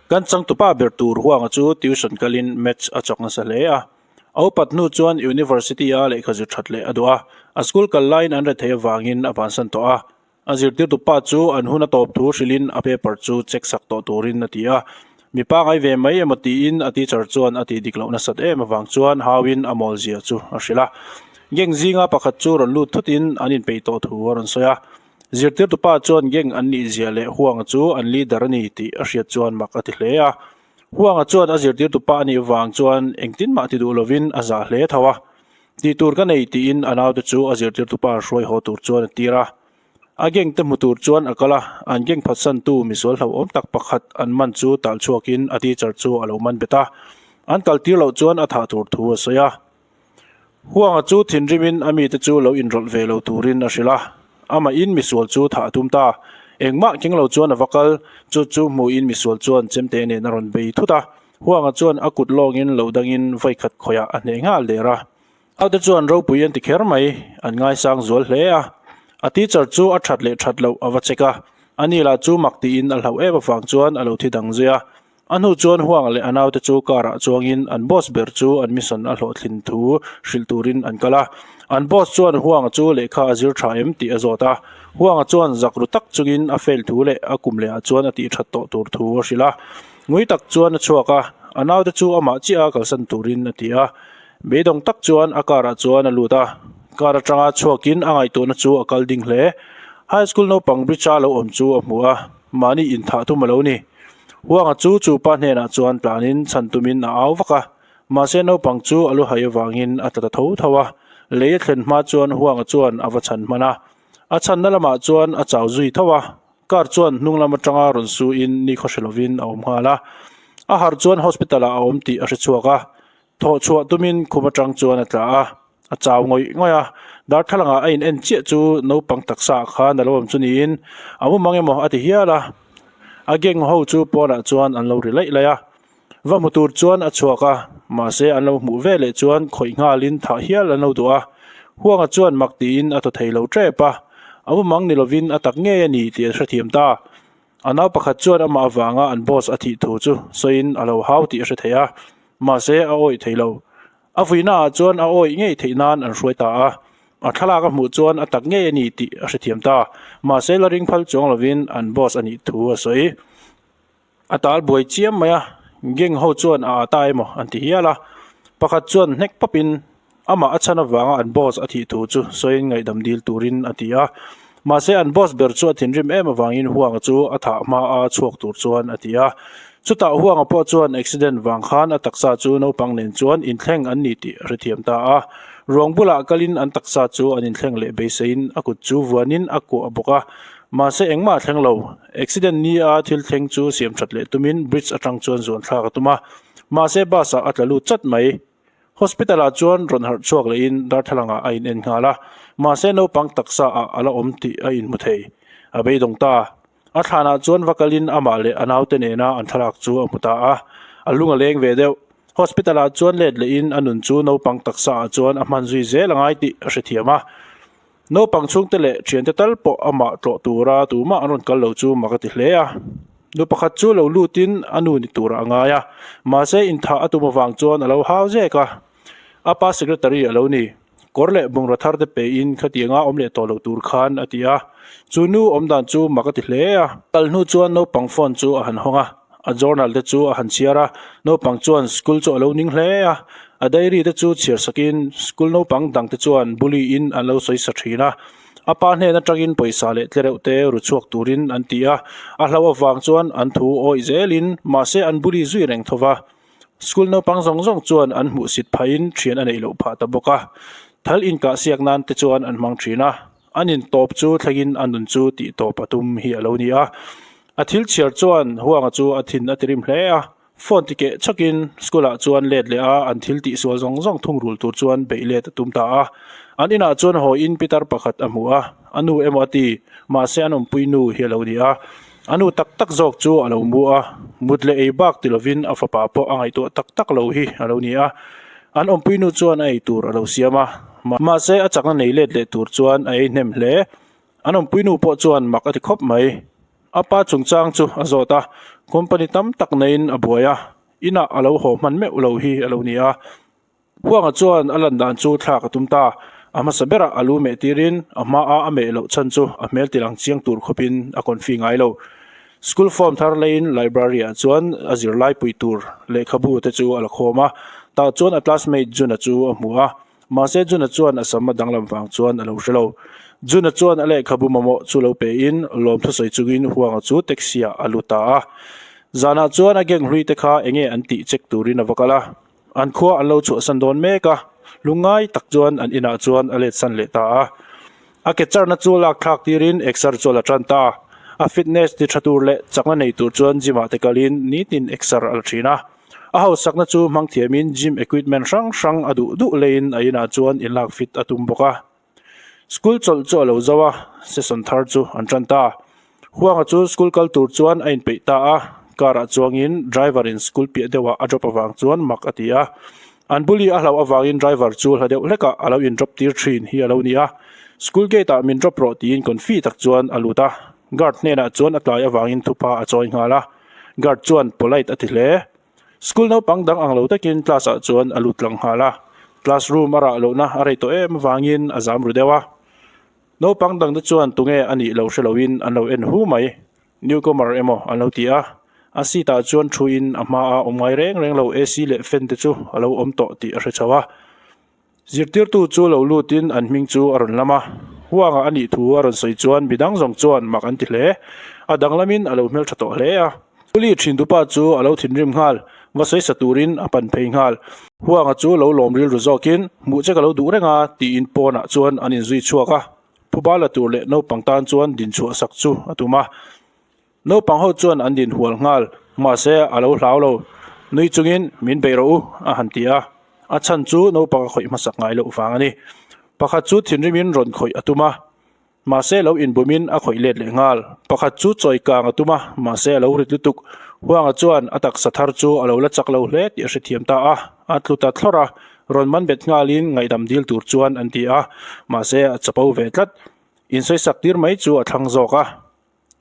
Kan changtupa ber tur huanga chu tuition kalin maths a chawk nasa hle a. A upat hnu chuan University a lehkha zir that leh a duh a, a school kal laiin an rethei avangin a bansan tawh a. A zirtirtu pa chu an hun a tawp thu hrilhin a paper chu check sak tawh turin a ti a. Mi pangai ve mai emaw tiin a teacher chuan a tih dik loh nasat em avang chuan hauin a mawl zia chu a hrilh a. Gang zinga pakhat chu rawn lut thutin an inpeih tawh thu a rawn sawi a. Zirtirtu pa chuan gang an nih zia leh Huanga chu an leader a ni tih a hriat chuan mak a ti hle a. Huanga chuan a zirtirtu pa a nih vang chuan engtin mah ti duh lovin a zah hle tho a. Tih tur ka nei tiin a naute chu a zirtirtu pa hruai haw tur chuan a tir a. A gang te hmu tur chuan a kal a, an gang phatsantu misual hlauhawm tak pakhat an man chu tal chhuakin a teacher chu a lo man bet a. An kal tir loh chuan a thah tur thu a sawi a. Huanga chu thinrimin a mite chu lo inrawlh ve lo turin a hrilh a, amahin misual chu thah a tum ta. Engmah keng lo chuan a va kal, chu chu hmuhin misual chuan chemte nen a rawn bei thut a. Huanga chuan a kut lawngin lo dangin vawikhat khawiah a hneh nghal der a. Aute chuan ropui an ti kher mai, an ngaisang zual hle a. A teacher chu a that leh that loh a va check a, ani lah chu mak tiin a hlauh em avang chuan a lo thi dang zui a. A hnu chuan Huang leh a naute chu car ah chuangin an boss ber chu an mission a hlawhtlin thu hrilh turin an kal a. An boss chuan Huang chu lehkha a zir tha em tih a zawt a. Huang chuan zak ru tak chungin a fail thu leh a kum leh ah chuan a tih that tawh tur thu a hrilh a. Ngui tak chuan a chhuak a, a naute chu amah chiah a kalsan turin a ti a. Beidawng tak chuan a car ah chuan a lut a. Car atanga chhuakin a ngaihtuahna chu a kal ding hle. High school naupang bridge a lo awm chu a hmu a, mahni inthah tum a lo ni. Huanga chu chu pa hnenah chuan tlanin chhan tumin a au vak a, mahse naupang chu a lu hai avangin a tla ta tho tho a. Lei a thlen hma chuan Huanga chuan a va chhan hman a, a chhanna lamah chuan a chau zui tho a. Car chuan hnung lam atanga rawn suin nikhaw hre lovin a awm nghal a. A harh chuan hospital ah a awm tih a hre chhuak a, Thawh chhuah tumin khum atang chuan a tla a, a chau ngawih ngawih a. Darthlalangah a in en chiah chu naupang taksa ah khan a lo awm chu niin a mumang emaw a ti hial a. A gang ho chu pawnah chuan an lo ri laih laih a. Va hmu tur chuan a chhuak a, mahse an lo hmuh ve leh chuan khawih nghalin thah hial an lo duh a. Huanga chuan mak tiin a thaw thei lo tep a, a mumang ni lovin a tak ngei a ni tih a hrethiam ta. A nau pakhat chuan amah avanga an boss a thih thu chu sawiin a lo hau tih a hre thei a, mahse a awih thei lo. A vuinaah chuan a awih ngei theih nan an hruai ta a, a thlalak a hmuh chuan a tak ngei a ni tih a hrethiam ta. Mahse la ring phal chuang lovin an boss a nih thu a sawi. A tal buai chiam mai a, gang ho chuan a ata emaw an ti hial a, pakhat chuan hnek pawpin Amah a chhan avanga an boss a thih thu chu sawiin ngaihdam dil turin a ti a. Mahse an boss ber chu a thinrim em avangin Huanga chu a thah hma a chhuak tur chuan a ti a. Chutah Huanga pawh chuan accident vang khan a taksa chu naupang nen chuan inthleng an ni tih a hrethiam ta a. Ruang bulah kalin an taksa chu an inthleng leh beiseiin a kut chu vuanin a kuah bawk a. Mahse engmah a thleng lo. Accident ni a thil thleng chu siam that leh tumin bridge atang chuan zuan thlak a tum a. Mahse bus ah a tla lut chat mai. Hospital ah chuan rawn harh chhuak lehin darthlalang ah a in en nghal a, mahse naupang taksa ah a la awm tih a inhmu thei. A beidawng ta. A thlan ah chuan va kalin amah leh a naute nena an thlalak chu a hmu ta a, a lung a leng ve deuh. Hospital ah chuan let lehin a nun chu naupang taksa ah chuan a hman zui zel a ngai tih a hrethiam a. Naupang chhungte leh thiante tal pawh amah tlawh tura tumah an rawn kal lo chu mak a ti hle a. Nu pakhat chu lo lutin a nu ni turah a ngai a, mahse inthah a tum avang chuan a lo hau zek a. A pa secretary a lo ni. Kawr leh bungraw thar te pein khatianga awm leh tawh lo tur khan a ti a. Chu nu awmdan chu mak a ti hle a. Kal hnu chuan naupang phone chu a han hawng a. A journal te chu a han chhiar a, naupang chuan school chu a lo ning hle a, a diary te chu chhiar sakin school naupang dang te chuan bully in an lo sawi sa thin a, a pa hnen atangin pawisa leh tlereuh te ru chhuak turin an ti a, a hlo avang chuan an thu awih zelin mahse an bully zui reng tho va, school naupang zawng zawng chuan an hmuhsit phahin thian a neih loh phah ta bawk a, thal inkah siak nan te chuan an hmang thin a, an intawp chu thlengin a nun chu tih tawp a tum hi a lo ni a. A thil chhiar chuan Huanga chu a thin a tirim hle a, phone ti keh chhakin school ah chuan let leh a, an thil tih sual zawng zawng thung rul tur chuan beih let a tum ta a. An inah chuan haw in pitar pakhat a hmu a, a nu emaw a ti, mahse an awmpui nu hi a lo ni a. A nu tak tak zawk chu a lo mu a, mut leh ei bak ti lovin a fapa pawh a ngaihtuah tak tak lo hi a lo ni a. An awmpui nu chuan a ei tur a lo siam a, mahse a chakna nei let leh tur chuan a ei hnem hle. An awmpui nu pawh chuan mak a ti khawp mai. A pa chungchang chu a zawt a, Company tam tak neiin a buai a, inah a lo haw hman meuh lo hi a lo ni a. Huanga chuan a lan dan chu thlak a tum ta. A hmasa berah a lu meh tirin a hmaa a meh loh chhan chu a hmel tilang chiang tur khawpin a confi ngai lo. School form thar leiin library ah chuan a zirlai pui tur lehkhabu te chu a la khawm a, tah chuan a classmate Juna chu a hmu a. Mahse Juna chuan a sam a danglam vang chuan a lo hre lo. Juna chuan a lehkhabu mamawh chu lo pein lawm thusawi chungin Huanga chu taxi ah a lut ta a. Zanah chuan a gang hlui te kha enge an tih check turin a va kal a. An khua an lo chhuahsan dawn mek a, lungngai tak chuan an inah chuan a letsan leh ta a. A ke charna chu lak thlak tirin exer chu a la tan ta. A fitness ti tha tur leh chakna nei tur chuan gym ah te kalin nitin exer a la thin a. A hausakna chu hmang thiamin gym equipment hrang hrang a duh duh leiin a inah chuan inlak fit a tum bawk a. School chawlh chu a lo zo a, session thar chu an tan ta. Huanga chu school kal tur chuan a inpeih ta a, car ah chuangin driver in school piah deuhah a drop avang chuan mak a ti a. An bully a hlauh avangin driver chu hla deuh hlekah a lo in drop tir thin hi a lo ni a. School gate ah min drop rawh tiin confi tak chuan a lut a, guard hnenah chuan a tlai avangin thupa a chawi nghal a. Guard chuan polite a ti hle. School naupang dang ang lo takin class ah chuan a lut tlang nghal a, class room a rah lohna a rei tawh em avangin a zam ru deuh a. Naupang dang te chuan tunge a nih lo hre loin an lo en hu mai, newcomer emaw an lo ti a. A seat ah chuan thu in a hma a awm ngai reng reng lo AC leh fan te chu a lo awm tawh tih a hre chho a. Zirtirtu chu lo lutin an hming chu a rawn lam a, Huanga a nih thu a rawn sawi chuan midang zawng chuan mak an ti hle. A danglamin a lo hmeltha tawh hle a. Puli thindupa chu a lo thinrim nghal, va sawi sa turin a pan phei nghal. Huanga chu lo lawm rilru zawkin, Hmuh che ka lo duh reng a, tiin pawnah chuan an inzui chhuak a. Phuba la tur leh naupang tan chuan dinchhuah sak chu a tum a. Naupang ho chuan an din hual nghal, mahse a lo hlau lo. Nui chungin, Min beih rawh u, a han ti a. A chhan chu naupang a khawih hmasak ngai loh vang a ni. Pakhat chu thinrimin rawn khawih a tum a, mahse lo inbumin a khawih let leh nghal. Pakhat chu chawi kang a tum a, mahse a lo rit lutuk. Huanga chuan a taksa thar chu a lo la chak lo hle tih a hrethiam ta a, a tlu ta thlawrh a, rawn man bet nghalin ngaihdam dil tur chuan an ti a, mahse a chapo ve tlat. Insawisak tir mai chu a thlang zawk a.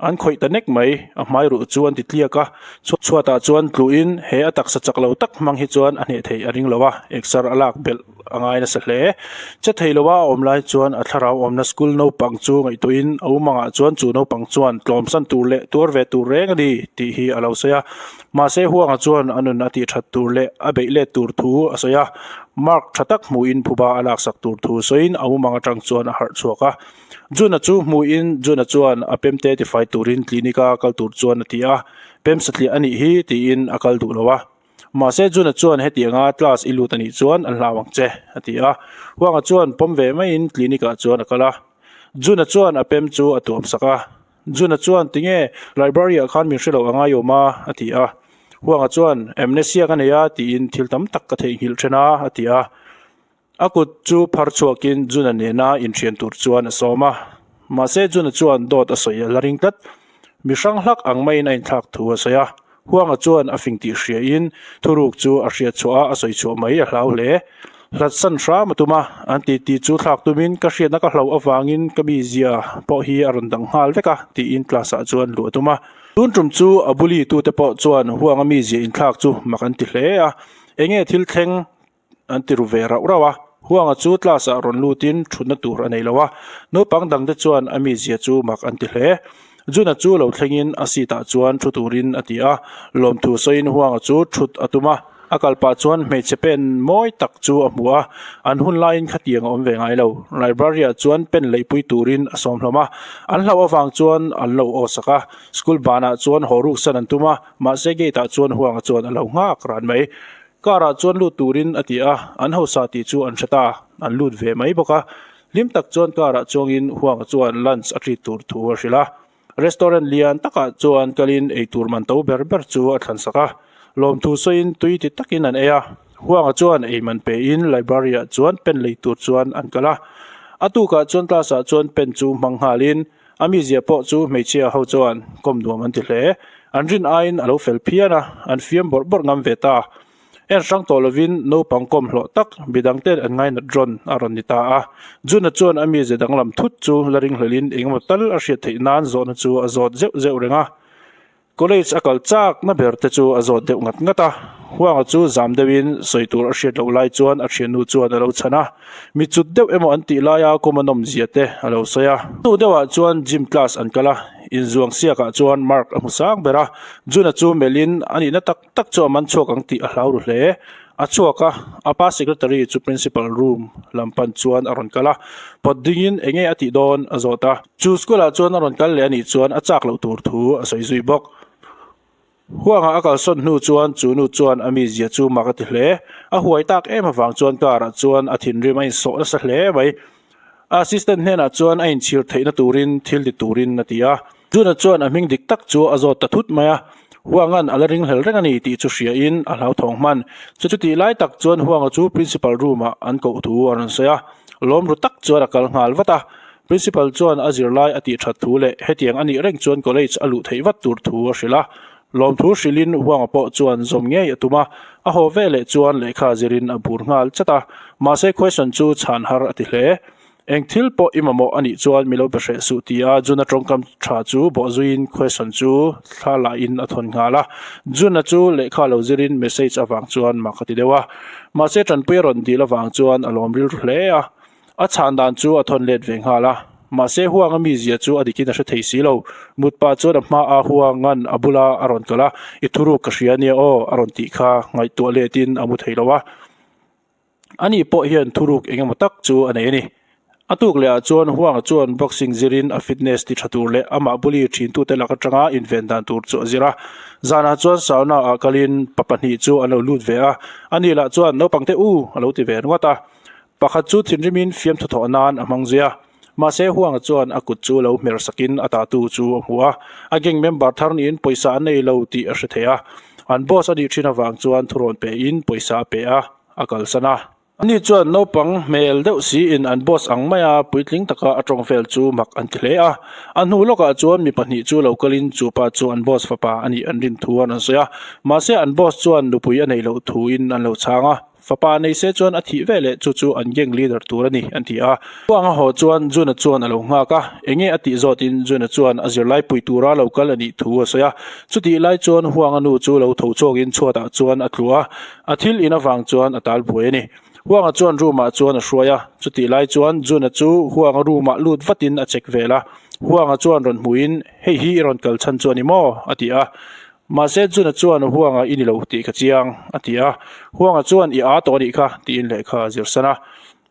An khawih ta nek mai, a hmai ruh chu an ti tliak a, chhuatah chuan tluhin he a taksa chak lo tak hmang hi chuan a hneh theih a ring lo a, exer a lak belh a ngai nasa hle. Che thei lo a a awm lai chuan a thlarau awmna school naupang chu ngaihtuahin a umangah chuan chu naupang chuan tlawmsan tur leh tuar ve tur reng a ni tih hi a lo sawi a. Mahse Huanga chuan a nun a tih that tur leh a beih let tur thu a sawi a, mark tha tak hmuhin phuba a laksak tur thu sawiin a umang atang chuan a harh chhuak a. Juna chu hmuhin Juna chuan a pemte tifai turin clinic a kal tur chuan a ti a, pem satliah a nih hi tiin a kal duh lo a. Mahse Juna chuan hetianga class i lut a nih chuan an hlau ang che a ti a. Huanga chuan pawm ve maiin clinic ah chuan a kal a. Juna chuan a pem chu a tuam sak a. Juna chuan tinge library ah khan min hre loh a ngai awm a a ti a. Huanga chuan amnesia ka nei a tiin thil tam tak ka theihnghilh then a a ti a. A kut chu phar chhuakin Juna nena inthian tur chuan a sawm a, mahse Juna chuan dawt a sawi a la ring tlat. Mi hrang hlak ang maiin a inthlak thu a sawi a, Huanga chuan a fing tih hriain thuruk chu a hriat chhuah a, a sawi chhuah mai a hlau hle. Hlatsan hram a tum a, an titi chu thlak tumin ka hriatna ka hlauh avangin ka mizia pawh hi a rawn dang nghal vek a tiin class ah chuan luh a tum a. Tun tum chu a bully tute pawh chuan Huanga mizia inthlak chu mak an ti hle a, enge thil thleng An ti ru ve rauh rauh a, Huanga chu class ah rawn lutin thutna tur a nei lo a, naupang dangte chuan a mizia chu mak an ti hle. Juna chu lo thlengin a seat ah chuan thu turin a ti a, lawmthu sawiin Huanga chu thut a tum a, a kal pah chuan hmeichhe pen mawi tak chu a hmu a, an hun laiin khatiang a awm ve ngai lo. Library ah chuan pen leihpui turin a sawm hlawm a, an hlauh avang chuan an lo aw sak a, school banah chuan haw ruksan an tum a, mahse gate ah chuan Huanga chuan a lo nghak ran mai. Car ah chuan lut turin a ti a, an hausa tih chu an hre ta, an lut ve mai bawk a. Hlim tak chuan car ah chuangin Huanga chuan lunch a treat tur thu a hrilh a. Restaurant lian takah chuan kalin eitur man to ber ber chu a thlan sak a. Lawmthu sawiin tui ti takin an ei a. Huanga chuan ei man pein library ah chuan pen lei tur chuan an kal a. A tukah chuan class ah chuan pen chu hmang nghalin a mizia pawh chu hmeichhia ho chuan kawm nuam an ti hle. An rin aiin a lo fel phian a, an fiam bawrh bawrh ngam ve ta. En hrang tawh lovin naupang kawm hlawh tak midang ten an ngainat rawn a rawn ni ta a. Juna chuan a mize danglam thut chu la ringhlelin engemaw tal a hriat theih nan zawhna chu a zawt zeuh zeuh reng a. College a kal chak na ber te chu a zawt deuh ngat ngat a, Huanga chu zam deuhin sawi tur a hriat loh lai chuan a thiannu chuan a lo chhan a, mi cut deuh emaw an tih laia kawm a nawm zia te a lo sawi a. Hnu deuhah chuan gym class an kal a, inzuang siakah chuan mark a hmu sang ber a, Juna chu melhin a nihna tak tak chu a man chhuak ang tih a hlau ru hle. A chhuak a, a pa secretary chu principal room lam pan chuan a rawn kal a, pawt dingin enge a tih dawn a zawt a. Chu school ah chuan a rawn kal leh a nih chuan a chak loh tur thu a sawi zui bawk. Huangah a kalsawn hnu chuan chu nu chuan a mizia chu mak a ti hle. A huai tak em avang chuan car ah chuan a thinrim a insawh nasa hle mai. A assistant hnenah chuan a inchhir theihna turin thil ti turin a ti a. Juna chuan a hming dik tak chu a zawt ta thut mai a, Huanga'n a la ringhlel reng a ni tih chu hriain a hlauthawng hman. Chu chutih lai tak chuan Huanga chu principal room-ah an koh thu a rawn sawi a, lawm ru tak chuan a kal nghal vat a. Principal chuan a zirlai a tih that thu leh hetiang a nih reng chuan college a luh theih vat tur thu a hrilh a. Lawmthu hrilhin Huanga pawh chuan zawm ngei a tum a, a haw veleh chuan lehkha zirin a bur nghal chat a, mahse question chu chhan har a ti hle. Eng thil pawh i mamawh a nih chuan mi lo be hreh suh ti a Juna tawngkam tha chu bawhzuiin question chu thla lahin a thawn nghal a. Juna chu lehkha lo zirin message avang chuan mak a ti deuh a, mahse tanpui a rawn dil avang chuan a lawm rilru hle a. A chhan dan chu a thawn let ve nghal a, mahse Huanga mizia chu a dikin a hre thei si lo. Mut pah chuan a hma a Huanga'n a bula a rawn kal a, I thuruk ka hria ania aw a rawn tih kha ngaihtuah letin a mu thei lo a. Ani pawh hian thuruk eng emaw tak chu a nei a ni. A tuk lehah chuan Huanga chuan boxing zirin a fitness ti tha tur leh amah buli thintute lak atanga inven dan tur chu a zir a. Zanah chuan sauna ah kalin pa pahnih chu an lo lut ve a, ani lah chuan naupangte u a lo ti ve ringawt a. Pakhat chu thinrimin fiamthu thawh nan a hmang zui a, mahse Huanga chuan a kut chu lo hmer sakin a tatu chu a hmu a, a gang member thar niin pawisa an nei lo tih a hre thei a, an boss a nih thin avang chuan thurawn pein pawisa a pe a, a kalsan a. Ani chuan naupang hmel deuh siin an boss ang maia puitling taka a tawng vel chu mak an ti hle a, a hnu lawkah chuan mi pahnih chu lo kalin chu pa chu an boss fapa a nih an rin thu an rawn sawi a, mahse an boss chuan nupui a neih loh thuin an lo chhang a. Fapa nei se chuan a thih ve leh chu chu an gang leader tur a ni, an ti a. Huang a haw chuan Juna chuan a lo nghak a, enge a tih zawtin Juna chuan a zirlai pui tura lo kal a nih thu a sawi a. Chutih lai chuan Huang a nu chu lo tho chhuakin chhuatah chuan a tlu a, a thil in avang chuan a tal buai a ni. Huang a chuan room ah chuan a hruai a, chutih lai chuan Juna chu Huang a room ah lut vatin a check vel a. Huang a chuan rawn hmuhin, Hei hi i rawn kal chhan chu a ni maw? a ti a. Mahse Juna chuan Huanga i ni lo tih ka chiang, a ti a. Huanga chuan i aa tawh a nih kha, tiin lehkha a zir san a.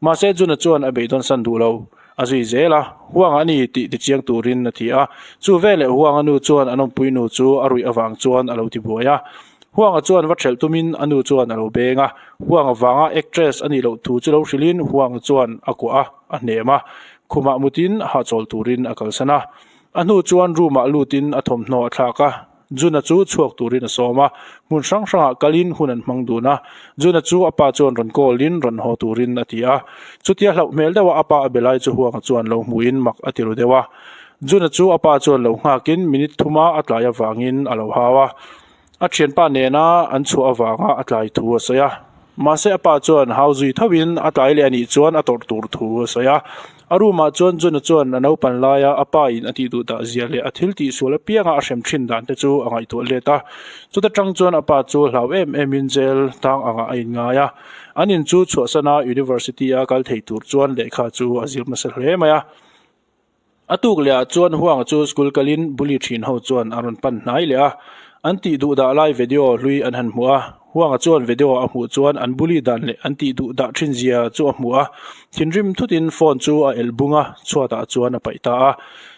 Mahse Juna chuan a beidawn san duh lo, a zui zel a. Huanga a ni tih tichiang turin a ti a. Chu veleh Huanga nu chuan an awmpui nu chu a ruih avang chuan a lo ti buai a. Huanga chuan va ṭhelh tumin a nu chuan a lo beng a. Huanga vanga actress a nih loh thu chu lo hrilhin Huanga chuan a kuah a, a hnem a. Khumah mutin hahchawl turin a kalsan a. A hnu chuan room ah lutin a thawmhnaw a thlak a, Juna chu chhuak turin a sawm a, hmun hrang hrangah kalin hun an hmang dun a, Juna chu a pa chuan rawn call in rawn haw turin a ti a, chutia hlauh hmel deuha a pa a be lai chu Huanga chuan lo hmuhin mak a ti ru deuh a, Juna chu a pa chuan lo nghakin minute thuma a tlai avangin a lo hau a. A thianpa nena an chhuah avanga a tlai thu a sawi a. Mahse a pa chuan hau zui thoin a tlai leh a nih chuan a tawrh tur thu a sawi a. A room ah chuan Juna chuan a naupan laia a pa in a tih duh dah zia leh a thil tih sual apianga a hrem thin dan te chu a ngaihtuah let a. Chuta tang chuan a pa chu hlau em em in jail tang angah a inngai a. An in chu chhuahsana University a kal thei tur chuan lehkha chu a zir nasa hle mai a. A tuk leh ah chuan Huanga chu school kalin bully thin ho chuan a rawn pan hnai leh a, an tih duh dah lai video hlui an han hmuh a, Huanga chuan video a hmuh chuan an bully dan leh an tih duh dah thin zia chu a hmu a, thinrim thutin phone chu a elh bung a, chhuatah chuan a paih ta a.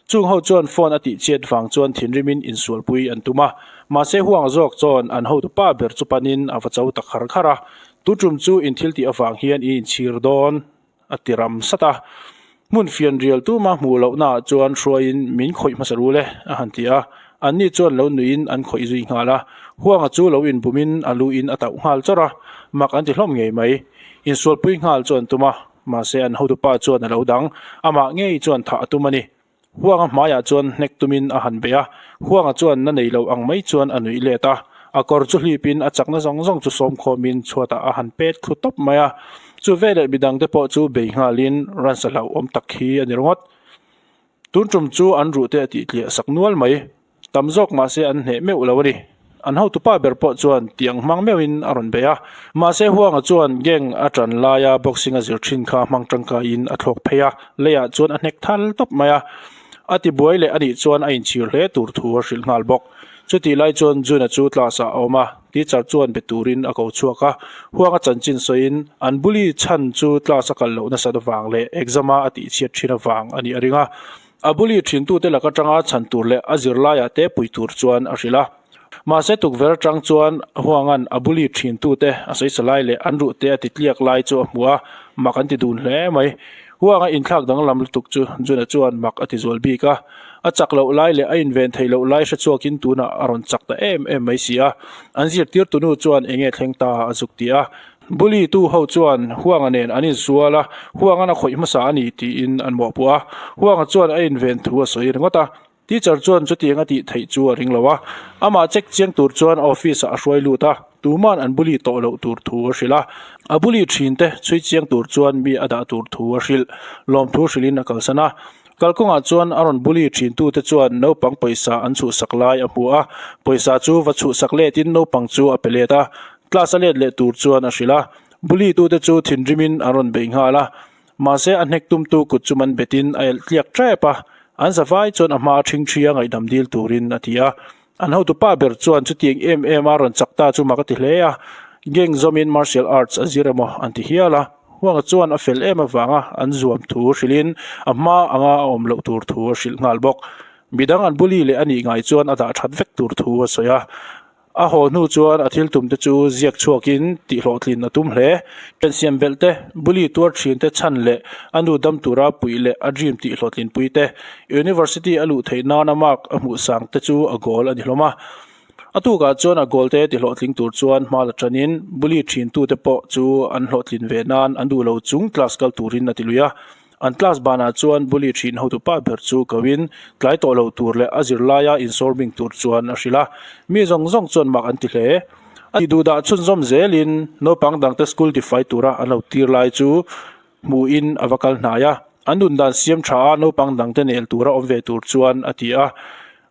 Chung ho chuan phone a tih chiat vang chuan thinrimin insualpui an tum a, mahse Huanga zawk chuan an hotu pa ber chu panin a va cho ta khar khar a, Tu tum chu in thil tih avang hian i inchhir dawn? A ti ram sat a, hmun fian rial tuma hmuh lohnaah chuan hruaiin min khawih hmasa rul e, a han ti a. Anni chuan lo nuihin an khawih zui nghal a, Huanga chu lo inbumin a luin a tauh nghal chawrh a, mak an ti hlawm ngei mai. Insualpui nghal chu an tum a, mahse an hotupa chuan a lo dang, amah ngei chuan thah a tum a ni. Huanga hmaiah chuan hnek tumin a han bei a, Huanga chuan na nei lo ang mai chuan a nuih let a, a kawr chu hlipin a chakna zawng zawng chu sawm khawmin chhuatah a han pet thlu tawp mai a, chu veleh midangte pawh chu bei nghalin ransa hlauhawm tak hi a ni ringawt. Tun tum chu an ruhte a tih tliah sak nual mai. Tam zawk mahse an hneh meuh lo a ni. An hotupa ber pawh chuan tiang hmang meuhin a rawn bei a. Mahse Huanga chuan gang a ṭan laia boxing a zir ṭhin kha hmang ṭangkaiin a thlawk phei a, leiah chuan a hnek thal tawp mai a. A tibuai leh a nih chuan a inchhir hle tur thu a hrilh nghal bawk. Chutih lai chuan June-a chu class-ah a awm a, teacher chuan be turin a ko chhuak a. Huanga chanchin sawiin an bully chhan chu class a kal loh nasat avang leh exam-a a tihchhiat ṭhin avang a nih a ring a. A bully ṭhintute lak aṭanga chhan tur leh a zirlaiah te pui tur chuan a hrilh a. Mahse tukverh aṭang chuan Huanga'n a bully ṭhintute a sawisa lai leh an ruhte a ti tliak lai chu a hmu a, mak an ti dun hle mai. Huanga inthlak danglam lutuk chu Juna chuan mak a ti zual bik a. A chak loh lai leh a inven theih loh lai hre chhuakin tunah a rawn chak ta em em mai si a. An zirtirtunu chuan eng nge thleng ta a zuk ti a. Bully tu ho chuan Huanga nen an insual a, Huanga'n a khawih hmasa a ni tiin an mawhpuah a. Huanga chuan a inven thu a sawi ringawt a. Teacher chuan chutiang a tih theih chu a ring lo a. Amah check chiang tur chuan office ah a hruai lut a, tuma'n an bully tawh loh tur thu a hrilh a. A bully thin te chhui chiang tur chuan mi a dah tur thu a hrilh. Lawmthu hrilhin a kalsan a. Kalkawngah chuan a rawn bully thin tute chuan naupang pawisa an chhuhsak lai a hmu a. Pawisa chu va chhuhsak letin naupang chu a pe let a. Class a let leh tur chuan a hrilh a, bully tute chu thinrimin an rawn bei nghal a, mahse a hnek tumtu kut chu man betin a elh tliak tep a, an zavai chuan a hma a ṭhing ṭhi a ngaihdam dil turin a ti a. An hotupa ber chuan chutiang em em a rawn chak ta chu mak a ti hle a, gang zawmin martial arts a zir emaw an ti hial a, Huanga chuan a fel em avanga an zuam thu hrilhin a hma anga a awm loh tur thu a hrilh nghal bawk. Midang an bully leh a nih ngai chuan a dah ṭhat vek tur thu a sawi a. A haw hnu chuan a thil tum te chu ziak chhuakin tihhlawhtlin a tum hle. Ṭhensiam belh te, bully tuar ṭhin te chhan leh a nu dam tura puih leh a dream tihhlawhtlin pui te, university a luh theih nana mark a hmuh sang te chu a goal a ni hlawm a. A tukah chuan a goal te tihhlawhtling tur chuan hma la ṭanin bully ṭhin tute pawh chu an hlawhtlin ve nan an duh lo chung class kal turin a ti lui a. An class banah chuan bully thin hotupa ber chu koin tlai tawh lo tur leh a zirlaia insawrbing tur chuan a hrilh a. Mi zawng zawng chuan mak an ti hle. A tih duhdah chhunzawm zelin naupang dangte school tifai tura an lo tir lai chu hmuhin a va kal hnai a. An nun dan siam tha a naupang dangte nel tura awm ve tur chuan a ti a.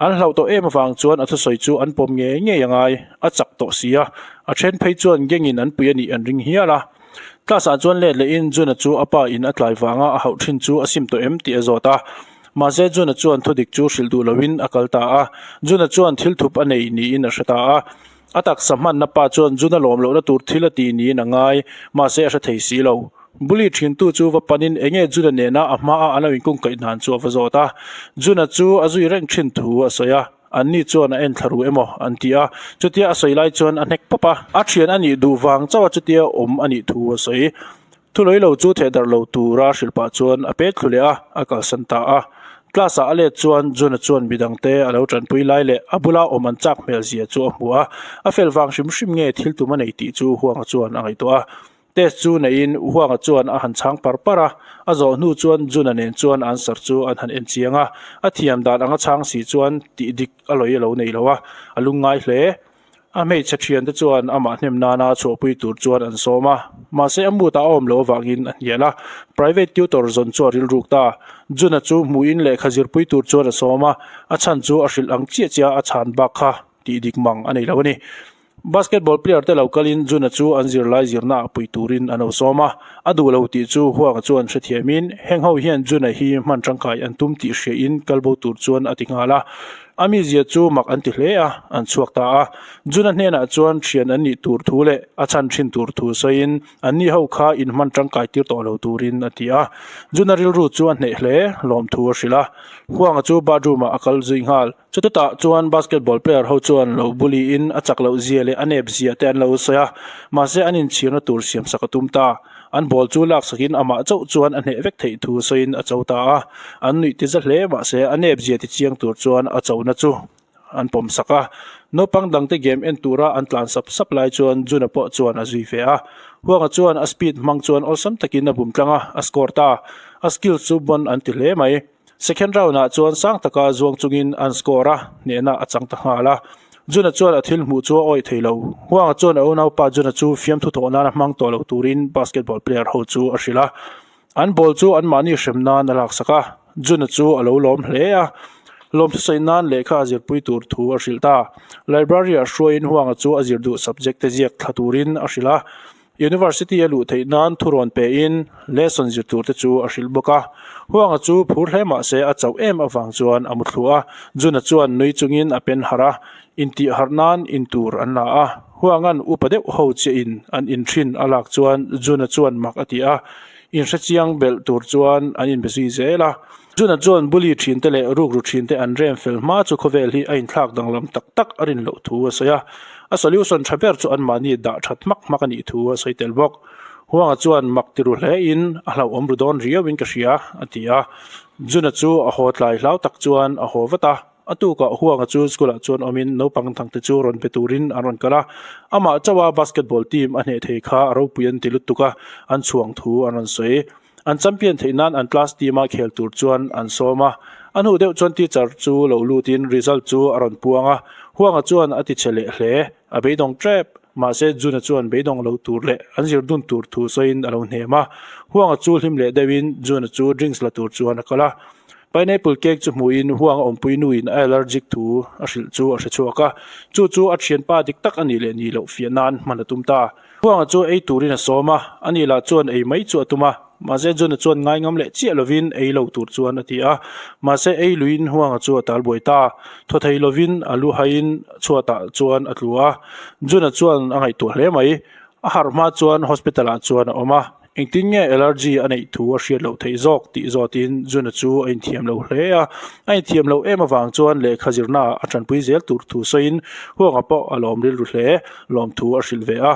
An hlauh tawh em avang chuan a thusawi chu an pawm ngei ngei a ngai. A chak tawh si a, a then phei chuan gangin an pui a nih an ring hial a. Class ah chuan let lehin Juna chu a pa in a tlai vanga a hauh thin chu a sim tawh em tih a zawt a. Mahse Juna chuan thudik chu hrilh duh loin a kal ta a. Juna chuan thil thup a nei niin a hre ta a. A taksa hmanna pa chuan Juna lawm lohna tur thil a ti niin a ngai, mahse a hre thei si lo. Bully thintu chu va panin enge Juna nena a hmaa an lo inkungkaih hnan chu a va zawt a. Juna chu a zui reng thin thu a sawi a. Anni chuan a en thla ru emaw an ti a, chutia a sawi lai chuan a hnek pawp a. A thian a nih duh vang chauh a chutia awm a nih thu a sawi. Thulawi lo chu theh darh lo tura hrilh pah chuan a pet thlu leh a, a kalsan ta a. Class ah a let chuan Juna chuan midangte a lo tanpui lai leh a bula awm an chak hmel zia chu a hmu a, a fel vang hrim hrim nge thil tum a nei tih chu Huanga chuan a ngaihtuah a. Test chu neiin Huanga chuan a han chhang par par a, a zawh hnu chuan Juna nen chuan answer chu an han en chiang a, a thiam dan anga chhang si chuan tih dik a lawi a lo nei lo a, a lungngai hle. A hmeichhe thiante chuan amah hnem nana chhuahpui tur chuan an sawm a, mahse a mood ah a awm loh avangin a hnial a, private tutor zawn chu a rilruk ta. Juna chu hmuhin lehkha zirpui tur chuan a sawm a, a chhan chu a hrilh ang chiah chiah a chhan bak kha tih dik mang a nei lo a ni. Basketball player te lo kalin Juna chu an zirlai zirna ah pui turin an lo sawm a, a duh lo tih chu Huanga chuan hrethiamin heng ho hian Juna hi hman tangkai an tum tih hriain kalbo tur chuan a ti nghal a. A mizia chu mak an ti hle a, an chhuak ta a. Juna hnenah chuan thian an nih tur thu leh a chhan thin tur thu sawiin anni ho kha in hman tangkai tir tawh lo turin a ti a. Juna rilru chu a hneh hle, lawmthu a hrilh a. Huanga chu bathroom ah a kal zui nghal. Chutah chuan basketball player ho chuan lo bully in a chak loh zia leh a nep zia te an lo sawi a, mahse an inchhirna tur siam sak a tum ta. An ball chu lak sakin amah chauh chuan a hneh vek theih thu sawiin a cho ta a, an nuih ti za hle mahse a nep zia ti chiang tur chuan a chona chu an pawm sak a. Naupang dangte game en tura an tlan sap sap lai chuan Juna pawh chuan a zui ve a, Huanga chuan a speed hmang chuan awlsam takin a bum tlang a, a score ta. A skills chu bon an ti hle mai. Second round ah chuan sang taka zuang chungin an score a, hnehna a chang ta nghal a. Juna chuan a thil hmuh chu a awih thei lo. Huanga chuan a unaupa Juna chu fiamthu thawh nana hmang tawh lo turin basketball player ho chu a hrilh a. An ball chu anmahni hrem nan a laksak a, Juna chu a lo lawm hle a. Lawmthu sawi nan lehkha a zirpui tur thu a hrilh ta. Library-ah hruaiin Huanga chu a zir duh subject te ziak thla turin a hrilh a. University a luh theih nan thurawn pein lesson zir tur te chu a hrilh bawk a. Huanga chu phur hle mah se a chauh em avang chuan a mu thlu a. Juna chuan nui chungin a pen harh a, intih harh nan in tur an la a. Huanga'n upa deuh ho chiah in an in thin a lak chuan Juna chuan mak a ti a. Inhrechiang belh tur chuan an inbe zui zel a. Juna chuan bully thinte leh rukru thinte an rem fel hma chu khawvel hi a inthlak danglam tak tak a rin loh thu a sawi a. A solution tha ber chu anmahni dah that hmak hmak a nih thu a sawi tel bawk. Huanga chuan mak ti ru hlein a hlauhawm ru dawn riauin ka hria, a ti a. Juna chu a haw tlai hlau tak chuan a haw vat a. A tukah Huanga chu school-ah chuan awmin naupang thangte chu rawn pe turin an rawn kal a. Amah chauha basketball team a hneh thei kha a ropui an ti lutuk a, an chhuang thu an rawn sawi. An champion theih nan an class team a khel tur chuan an sawm a. A hnu deuh chuan teacher chu lo lutin result chu a rawn puang a. Huanga chuan a ti che leh hle. A beidawng tep. Mahse Juna chuan beidawng lo tur leh an zir dun tur thu sawiin a lo hnem a. Huanga chu hlim leh deuhin Juna chu drinks la tur chuan a kal a. Pineapple cake chu hmuhin Huanga awmpui nuin a allergic thu a hrilh chu a hre chhuak a. Chu chu a thianpa dik tak a nih leh nih loh fiah nan hman a tum ta. Huanga chu ei turin a sawm a, ani lah chuan ei mai chu a tum a. Mahse Jona chuan ngai ngam leh chiah lovin ei lo tur chuan a ti a. Mahse ei luiin Huanga chu a tal buai ta. Thaw thei lovin a lu haiin chhuatah chuan a tlu a. Jona chuan a ngaihtuah hle mai. A harh hma chuan hospital ah chuan a awm a. Engtin nge allergy a neih thu a hriat loh theih zawk tih zawtin Juna chu a inthiam lo hle a. A inthiam loh em avang chuan lehkha zirnaah a tanpui zel tur thu sawiin Huanga pawh a lawm rilru hle lawmthu a hrilh ve a.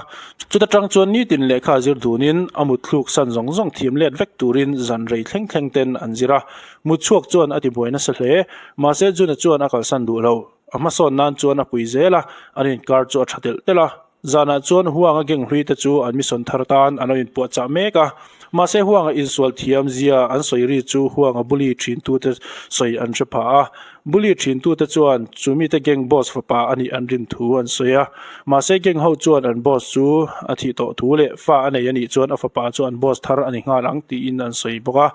Chuta tang chuan nitin lehkha zir dunin a mutthluk san zawng zawng thiam let vek turin zan rei thleng thleng ten an zir a. Mutchhuak chuan a tibuai nasa hle. Mahse Juna chuan a kalsan duh lo. A hmasawn nan chuan a pui zel a, an inkar chu a tha telh telh a. Zanah chuan Huanga gang hlui te chu an mission thar tan an lo inpuahchah mek a. Mahse Huanga insual thiam zia an sawi ri chu Huanga bully thintute sawi an hre pha a. Bully thintute chuan chu mite gang boss fapa a nih an rin thu an sawi a. Mahse gang ho chuan an boss chu a thih tawh thu leh fa a nei a nih chuan a fapa chu an boss thar a ni nghal ang tiin an sawi bawk a.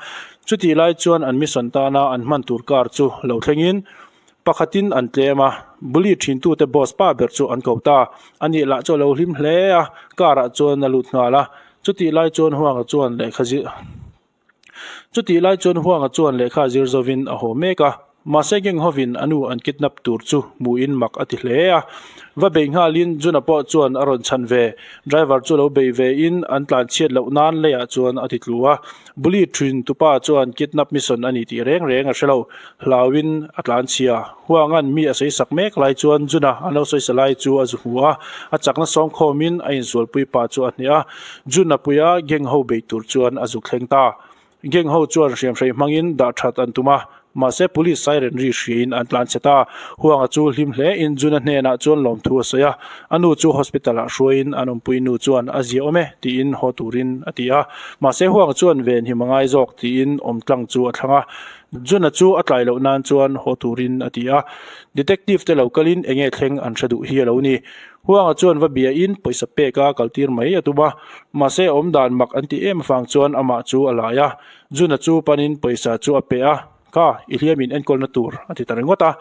Chutih lai chuan an mission tana an hman tur car chu lo thlengin Pakhatin an tlem a, bully thintute boss pa ber chu an ko ta. Ani lah chu a lo hlim hle a, car ah chuan a lut nghal a. Chutih lai chuan Huanga chuan lehkha zir Chutih lai chuan Huanga chuan lehkha zir zovin a haw mek a. Mahse gang hovin a nu an kidnap tur chu hmuhin mak a ti hle a. Va bei nghalin Juna pawh chuan a rawn chhan ve. Driver chu lo bei ve in an tlan chhiat loh nan leiah chuan a ti tlu a. Bully thin tupa chuan kidnap mission a ni tih reng reng a hre lo. Hlauin a tlan chhia. Huanga'n mi a sawisak mek lai chuan Juna an lo sawisa lai chu a zu hmu a, a chakna sawng khawmin a insualpui pa chu a hneh a. Juna puia gang ho bei tur chuan a zuk thleng ta. Gang ho chuan hriamhrei hmangin dah that an tum a, mahse police siren ri hriain an tlan chhe ta. Huanga chu hlim hlein Juna hnenah chuan lawmthu a sawi a, a nu chu hospital ah hruaiin an awmpui nu chuan a zia awm e tiin haw turin a ti a, mahse Huanga chuan venhim a ngai zawk tiin awm tlang chu a thlang a. Juna chu a tlai loh nan chuan haw turin a ti a, detective te lo kalin enge thleng an hre duh hi a lo ni. Huanga chuan va biain pawisa pek a kaltir mai a tum a, mahse awm dan mak an ti em avang chuan amah chu a lai a. Juna chu panin pawisa chu a pe a, Kha, i hliamin enkawlna tur a ti ta ringawt a.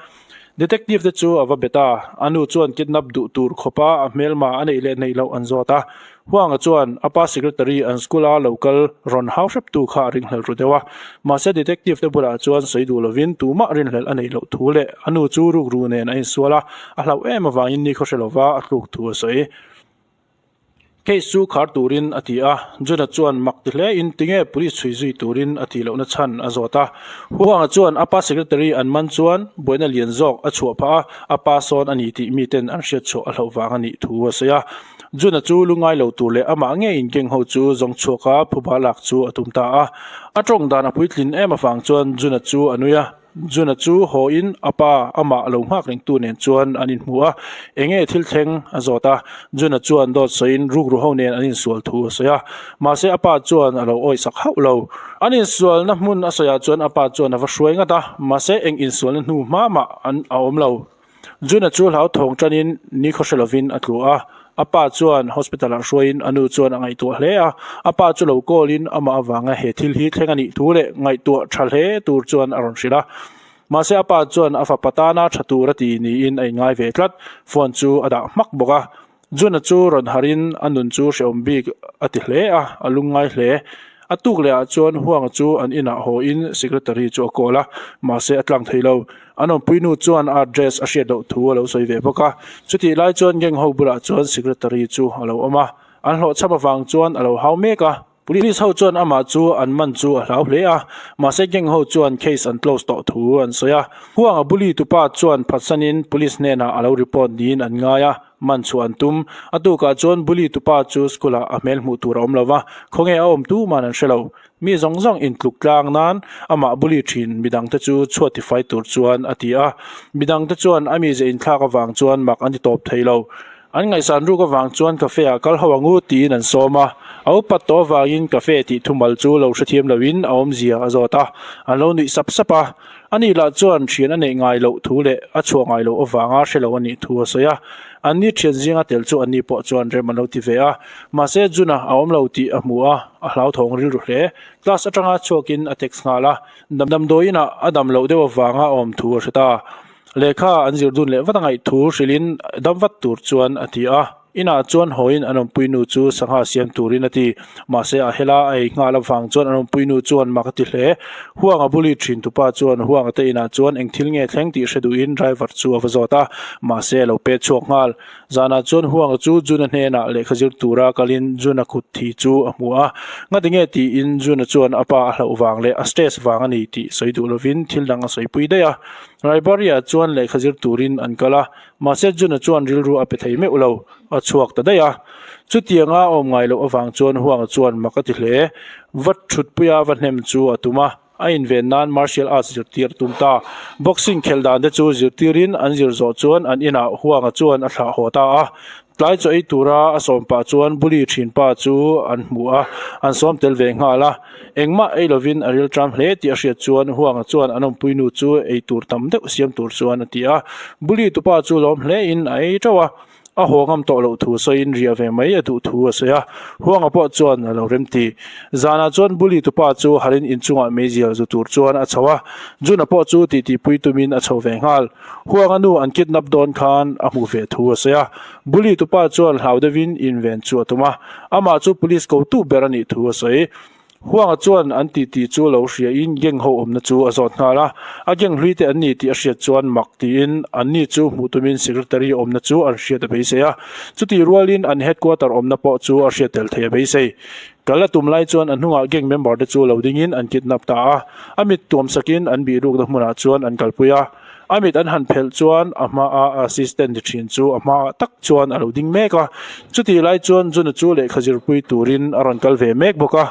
Detective te chu a va bet a, a nu chuan kidnap duh tur khawpa a hmelma a neih leh neih loh an zawt a. Huanga chuan a pa secretary an school a lo kal rawn hau hreptu kha a ringhlel ru deuh a. Mahse detective te bulah chuan sawi duh lovin tumah rinhlelh a neih loh thu leh a nu chu rukru nen a insual a, a hlauh em avangin ni khawhre lova a tluk thu a sawi. Case chu khar turin a ti a, Juna chuan mak ti hle in tinge police chhui zui turin a tih lohna chhan a zawt a. Huanga chuan a pa secretary an man chuan buaina lian zawk a chhuah phah a, a pa sawn a ni tih miten an hriat chhuah a hlauh vang a nih thu a sawi a. Juna chu lungai lo tur leh amah ngeiin gang ho chu zawng chhuak a phuba lak chu a tum ta a. A tawng dan a puitlin em avang chuan Juna chu a nui a. Juna chu haw in a pa amah lo nghak rengtu nen chuan an inhmu a, enge thil thleng a zawt a, Juna chuan dawt sawiin rukru ho nen an insual thu a sawi a, mahse a pa chuan a lo awisak hauh lo. An insualna hmun a sawiah chuan a pa chuan a va hruai ngat a, mahse eng insualna hnu hma mah an a awm lo. Juna chu hlauthawng tanin nikhaw hre lovin a tlu a, a pa chuan hospital ah hruaiin a nu chuan a ngaihtuah hle a, a pa chu lo call in amah avanga he thil hi thleng a nih thu leh ngaihtuah tha hle tur chuan a rawn hrilh a. Mahse a pa chuan a fapa tana tha tur a ti niin a inngai ve tlat. Phone chu a dah hmak bawk a. Juna chu rawn harhin a nun chu hrehawm bik a ti hle a, a lungngai hle. A tuk leh ah chuan Huanga chu an inah haw in secretary chu a call a, mahse a tlang thei lo. An awmpui nu chuan a address a hriat loh thu a lo sawi ve bawk a. Chutih lai chuan gang ho bulah chuan secretary chu a lo awm a, an hlawhchham avang chuan a lo hau mek a. Police ho chuan amah chu an man chu a hlau hle a, mahse gang ho chuan case an close tawh thu an sawi a. Huanga bully tupa chuan phatsanin police hnenah a lo report niin an ngai a. Man chhuah an tum. A tukah chuan bully tupa chu school ah a hmel hmuh tur a awm lo va, khawnge a awm tuman an hre lo. Mi zawng zawng intluk tlang nan amah bully thin midangte chu chhuat tifai tur chuan a ti a. Midangte chuan a mize inthlak avang chuan mak an ti tawp thei lo. An ngaihsan ruk avang chuan cafe ah kal ho angu tiin an sawm a. A upat tawh avangin cafe tih thumal chu lo hrethiam loin a awmzia a zawt a, an lo nuih sap sap a. Ani lah chuan thian a neih ngai loh thu leh a chhuah ngai loh avanga hre lo a nih thu a sawi a. Anni thian zinga tel chu anni pawh chuan rem an lo ti ve a. Mahse Juna a awm lo tih a hmu a, a hlauthawng rilru hle. Class atanga chhuakin a text nghal a, damdawiin ah a dam loh deuh avanga a awm thu a hre ta. Lehkha an zir dun leh vat a ngaih thu hrilhin dam vat tur chuan a ti a. Inah chuan hawiin an awmpui nu chu sangha siam turin a ti. Mahse a hela a ei nghal avang chuan an awmpui nu chuan mak a ti hle. Huanga bully thin tupa chuan Huanga te inah chuan eng thil nge thleng tih hre duhin driver chu a va zawt a, mahse a lo pet chhuak nghal. Zanah chuan Huanga chu Juna hnenah lehkha zir tura kalin Juna kut thi chu a hmu a. Ngati nge tiin Juna chuan a pa a hlauh vang leh a stress vang a ni tih sawi duh lovin thil dang a sawipui daih a. Library-ah chuan lehkha zir turin an kal a. Mahse Juna chuan rilru a pe thei meuh lo, a chhuak ta daih a. Chutianga a awm ngai loh avang chuan Huanga chuan mak a ti hle. Va thutpuia va hnem chu a tum a, a inven nan martial arts zirtir a tum ta. Boxing khelh dan te chu zirtirin an zir zawh chuan an inah Huanga chuan a thlah haw ta a. Tlai chaw ei tura a sawm pah chuan bully thinpa chu an hmu a, an sawm tel ve nghal a. Engmah ei lovin a rilṭam hle tih a hriat chuan Huanga chuan an awmpuinu chu ei tur tam deuh siam tur chuan a ti a. Bully tupa chu lawm hlein a ei ṭauh a, a haw ngam tawh loh thu sawiin riah ve mai a duh thu a sawi a. Huanga pawh chuan a lo remti. Zanah chuan Bully tupa chu harin inchungah meizial zu tur chuan a chho a, Juna pawh chu titipui tumin a chho ve nghal. Huanga nu an kidnap dawn khan a hmuh ve thu a sawi a, Bully tupa chuan hlau deuhin inven chu a tum a, amah chu police kotu ber a nih thu a sawi. Huanga chuan an titi chu lo hriain gang ho awmna chu a zawt nghal a, a gang hlui te an ni tih a hriat chuan mak tiin anni chu hmuh tumin secretary awmna chu an hriat a beisei a, chutih rualin an headquarter awmna pawh chu a hriat tel thei a beisei. Kal a tum lai chuan a hnungah gang member te chu lo dingin an kidnap ta a, a mit tuam sakin an bihrukna hmunah chuan an kalpui a. A mit an han phelh chuan a hmaa assistant ni thin chu a hmaah tak chuan a lo ding mek a. Chutih lai chuan Juna chu lehkha zirpui turin a rawn kal ve mek bawk a.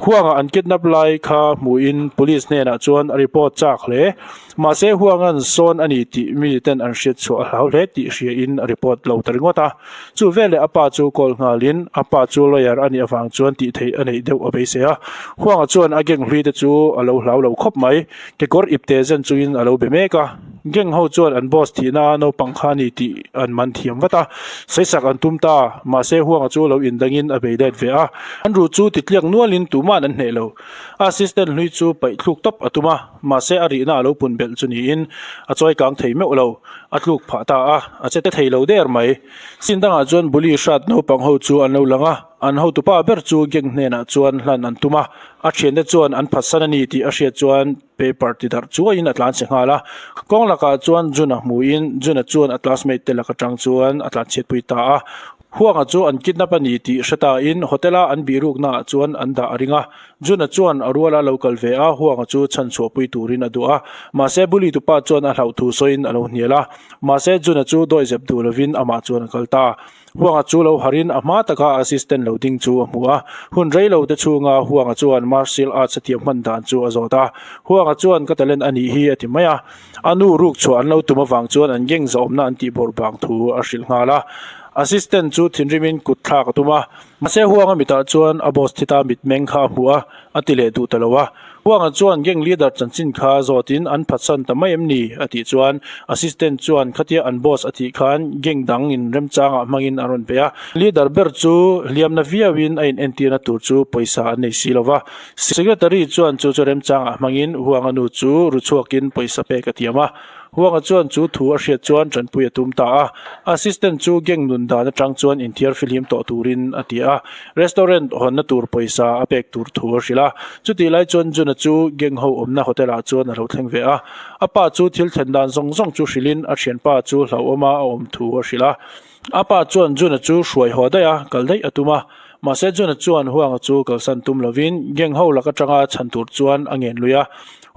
Huanga an kidnap lai kha hmuhin police hnenah chuan a report chak hle. Mahse Huanga'n sawn a ni tih mi ten an hriat chhuah a hlau hle tih hriain a report lo ta ringawt a. Chu veleh a pa chu call nghalin a pa chu lawyer a nih avang chuan tih theih a neih deuh a beisei a. Huanga chuan a gang hlui te chu a lo hlau lo khawp mai. Kekawr ipte zen chungin a lo be mek a, gang ho chuan an boss thihna a naupang kha a ni tih an man thiam vat a, sawisak an tum ta, mahse Huanga chu lo indangin a bei let ve a, an ruh chu titliak nualin tuma'n an hneh lo. A assistant hlui chu paih thluk tawp a tum a, mahse a rihna a lo pun belh chu niin a chawi kang thei meuh lo, a tluk phah ta a, a che te thei lo der mai. Sin dangah chuan bully hrat naupang ho chu an lo lang a, an hotupa ber chu gang hnenah chuan hlan an tum a, A thiante chuan an phatsan a ni tih a hriat chuan paper ti darh chuaiin a tlan che nghal a. Kawng lakah chuan Juna hmuhin Juna chuan a classmate te lak atang chuan a tlanchhiatpui ta a. Huanga chu an kidnap a ni tih hre tain hotel a an bihrukna ah chuan an dah a ring a. Juna chuan a ruala lo kal ve a, Huanga chu chhanchhuahpui turin a duh a. Mahse bully tupa chuan a hlauh thu sawiin a lo hnial a. Mahse Juna chu dawihzep duh lovin amah chuan a kal ta. Huanga chu lo harin a hma taka assistant lo ding chu a hmu a, hun rei lo te chhunga Huanga chuan martial arts a thiam hman dan chu a zawt a. Huanga chuan ka talent a nih hi a ti mai a, a nu ruk chhuah an lo tum avang chuan an gang zahawmna an tih bawrh bang thu a hrilh nghal a. Assistant chu thinrimin kut thlak a tum a, mahse Huanga mitah chuan a boss thi ta mitmeng kha a hmu a, a ti leh duh ta lo a. Huanga chuan gang leader chanchin kha zawtin an phatsan ta mai em ni? a tih chuan assistant chuan khatia an boss a thih khan gang dang in remchangah hmangin a rawn pe a, leader ber chu hliamna viauin a inentirna tur chu pawisa an nei si lo va. Secretary chuan chu chu remchangah hmangin Huanga nu chu ru chhuakin pawisa pek a tiam a. Huanga chuan chu thu a hriat chuan tanpui a tum ta a, assistant chu gang nun dan atang chuan inthiar fihlim tawh turin a ti a, restaurant hawnna tur pawisa a pek tur thu a hrilh a. Chutih lai chuan Juna chu gang ho awmna hotel ah chuan a lo thleng ve a, a pa chu thil thlen dan zawng zawng chu hrilhin a thianpa chu hlauhawma a awm thu a hrilh a. A pa chuan Juna chu hruai haw daih a, kal daih a tum a. Mahse Juna chuan Huanga chu kalsan tum lovin gang ho lak atanga chhan tur chuan a ngen lui a.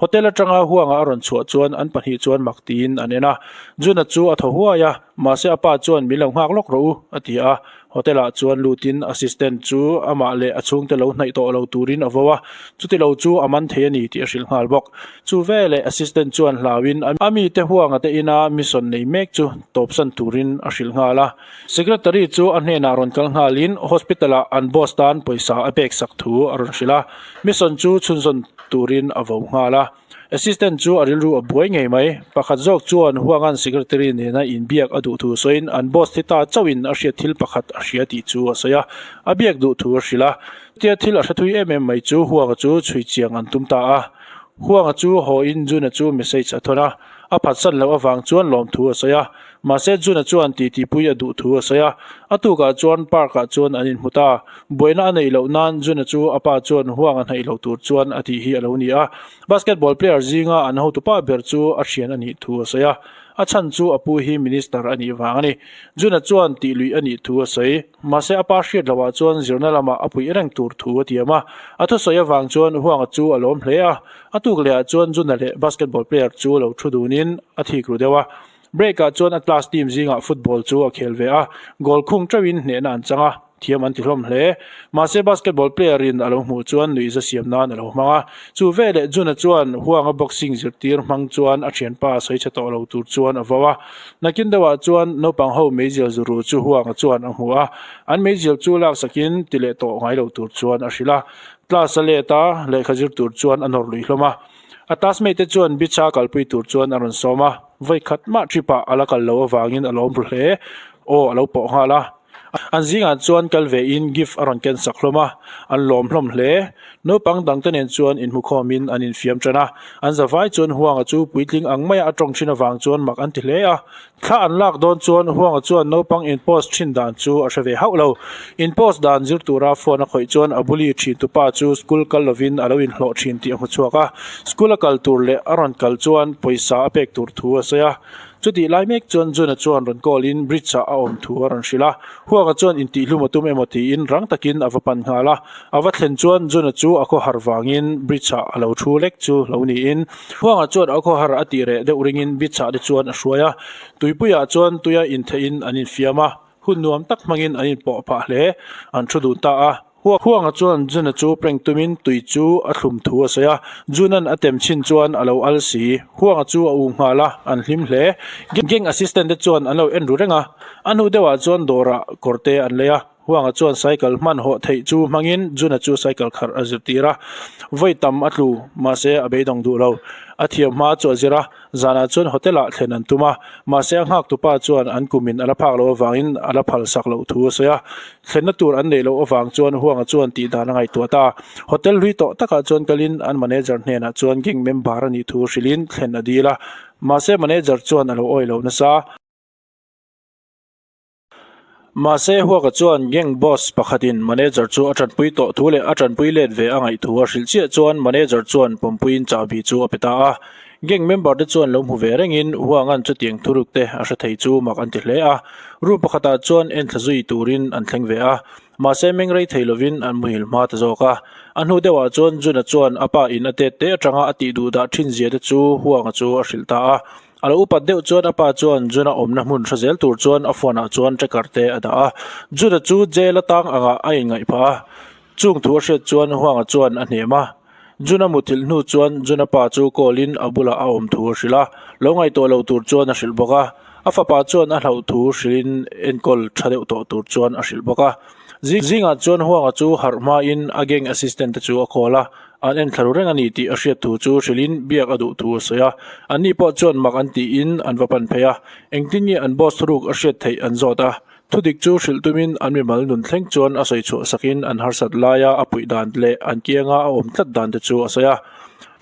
Hotel atanga Huanga a rawn chhuah chuan an pahnih chuan mak tiin an en a. Juna chu a thaw huai a, mahse a pa chuan min lo nghak lawk rawh u, a ti a. Hotel ah chuan lutin assistant chu amah leh a chhungte lo hnaih tawh lo turin a vo a, chuti lo chu a man thei a ni tih a hrilh nghal bawk. Chu veleh assistant chuan hlauin a mite huanga te ina mission nei mek chu tawpsan turin a hrilh nghal a. Secretary chu a hnenah rawn kal nghalin hospital ah an boss tan pawisa a pek sak thu a rawn hrilh a, mission chu chhunzawn turin a vo nghal a. Assistant chu a rilru a buai ngei mai. Pakhat zawk chuan Huangan secretary nena inbiak a duh thu sawiin an boss thi ta chauhin a hriat thil pakhat a hria tih chu a sawi a, a biak duh thu a hrilh a. Chutia thil a hre thui em em mai chu Huanga chu chhui chiang an tum ta a. Huanga chu haw in Juna chu message a thawn a, a phatsan loh avang chuan lawmthu a sawi a. Mahse Juna chuan titipui a duh thu a sawi a, a tukah chuan park ah chuan an inhmu ta. Buaina a neih loh nan Juna chu a pa chuan huang a hnaih lo tur chuan a tih hi a lo ni a. Basketball player zinga an hotupa ber chu a thian a nih thu a sawi a, a chhan chu a pu hi minister a nih vang a ni. Juna chuan tih luih a nih thu a sawi. Mahse a pa hriat loh ah chuan zirna lamah a puih reng tur thu a tiam a, a thusawi avang chuan Huanga chu a lawm hle a. A tuk leh ah chuan Juna leh basketball player chu lo thu dunin a thik ru deuh a. Break ah chuan a class team zingah football chu a khel ve a, goal khung teuhin hnehna an chang a, thiam an ti hlawm hle. Mahse basketball player in a lo hmuh chuan nuihza siam nan a lo hmang a, chu veleh Juna chuan Huanga boxing zirtir hmang chuan a thianpa sawi chhe tawh lo tur chuan a vo a. Nakin deuhah chuan naupang ho meizial zuru chu Huanga chuan a hmu a, an meizial chu laksakin ti leh tawh ngai lo tur chuan a hrilh a. Class a let a, lehkha zir tur chuan a nawr lui hlawm a. A classmate te chuan beach a kalpui tur chuan a rawn sawm a, vawi khat mah trip ah a la kal loh avangin a lawm ru hle. Aw a lo pawh nghal a. An zingah chuan kal ve in gift a rawn ken sak hlawm a, an lawm hlawm hle. Naupang dangte nen chuan inhmukhawmin an infiam tan a, an zavai chuan Huanga chu puitling ang maia a tawng thin avang chuan mak an ti hle a. Thla an lak dawn chuan Huanga chuan naupang in post thin dan chu a hre ve hauh lo. In post dan zir tura phone a khawih chuan a buli thin tupa chu school kal lovin a lo inhlawh thin tih a hmu chhuak a. School a kal tur leh a rawn kal chuan pawisa a pek tur thu a sawi a. Chutih lai mek chuan Juna chuan rawn call in bridge ah a awm thu a rawn hrilh a. Huanga chuan intihhlum a tum emaw tiin rang takin a va pan nghal a. A va thlen chuan Juna chu a khawhar vangin bridge ah a lo thu lek chu lo niin Huanga chuan a khawhar a tih reh deuh ringin beach ah te chuan a hruai a, tuipuiah chuan tuia intheihin an infiam a, hun nuam tak hmangin an inpawh phah hle, an thu dun ta a. Huanga chuan Juna chu prank tumin tui chu a thlum thu a sawi a, Juna'n a tem chhin chuan a lo al si. Huanga chu a u nghal a, an hlim hle. Gang assistant te chuan an lo en ru reng a, a hnu deuhah chuan dawrah kawr te an lei a. Huanga chuan cycle hman hawh theih chu hmangin Juna chu cycle kharh a zirtir a. Vawi tam a tlu, mahse a beidawng duh lo. A thiam hma chu a zir a, zanah chuan hotel ah thlen an tum a, mahse a nghak tupa chuan an kumin a la phak loh avangin a la phal sak loh thu a sawi a. Thlenna tur an neih loh avang chuan Huanga chuan tih dan a ngaihtuah ta. Hotel hlui tawh takah chuan kalin an manager hnenah chuan gang member a nih thu hrilhin thlen a dil a, mahse manager chuan a lo awih lo nasa. Mahse, Huaka chuan gang boss pakhatin manager chu a tanpui tawh thu leh a tanpui let ve a ngaih thu a hrilh chiah chuan manager chuan pawmpuiin chahbi chu a pe ta a. Gang member te chuan lo hmu ve rengin Huanga'n chutiang thuruk te a hre thei chu mak an ti hle a. Room pakhatah chuan enthla zui turin an thleng ve a. Mahse, meng rei thei lovin an muhil hma ta zawk a. A hnu deuhah chuan Juna chuan a pa in a tet te atanga a tih duh dah thin zia te chu Huanga chu a hrilh ta a. A lo upat deuh chuan a pa chuan Juna awmna hmun hre zel tur chuan a phone ah chuan tracker te a dah a. Juna chu jail atang angah a inngaih phah a. Chung thu a hriat chuan Huanga chuan a hnem a. Juna muthilh hnu chuan Juna pa chu call in a bulah a awm thu a hrilh a. Lo ngaihtuah lo tur chuan a hrilh bawk a. A fapa chuan a hlauh thu hrilhin enkawl tha deuh tawh tur chuan a hrilh bawk a. Zingah chuan Huanga chu harh hmain a gang assistant te chu a call a, an enthla ru reng a ni tih a hriat thu chu hrilhin biak a duh thu a sawi a. Anni pawh chuan mak an tiin an va pan phei a, engtin nge an boss thuruk a hriat theih an zawt a. Thudik chu hrilh tumin an mimal nun thleng chuan a sawi chhuah sakin an harsat laia a puih dan leh an kianga a awm tlat dan te chu a sawi a.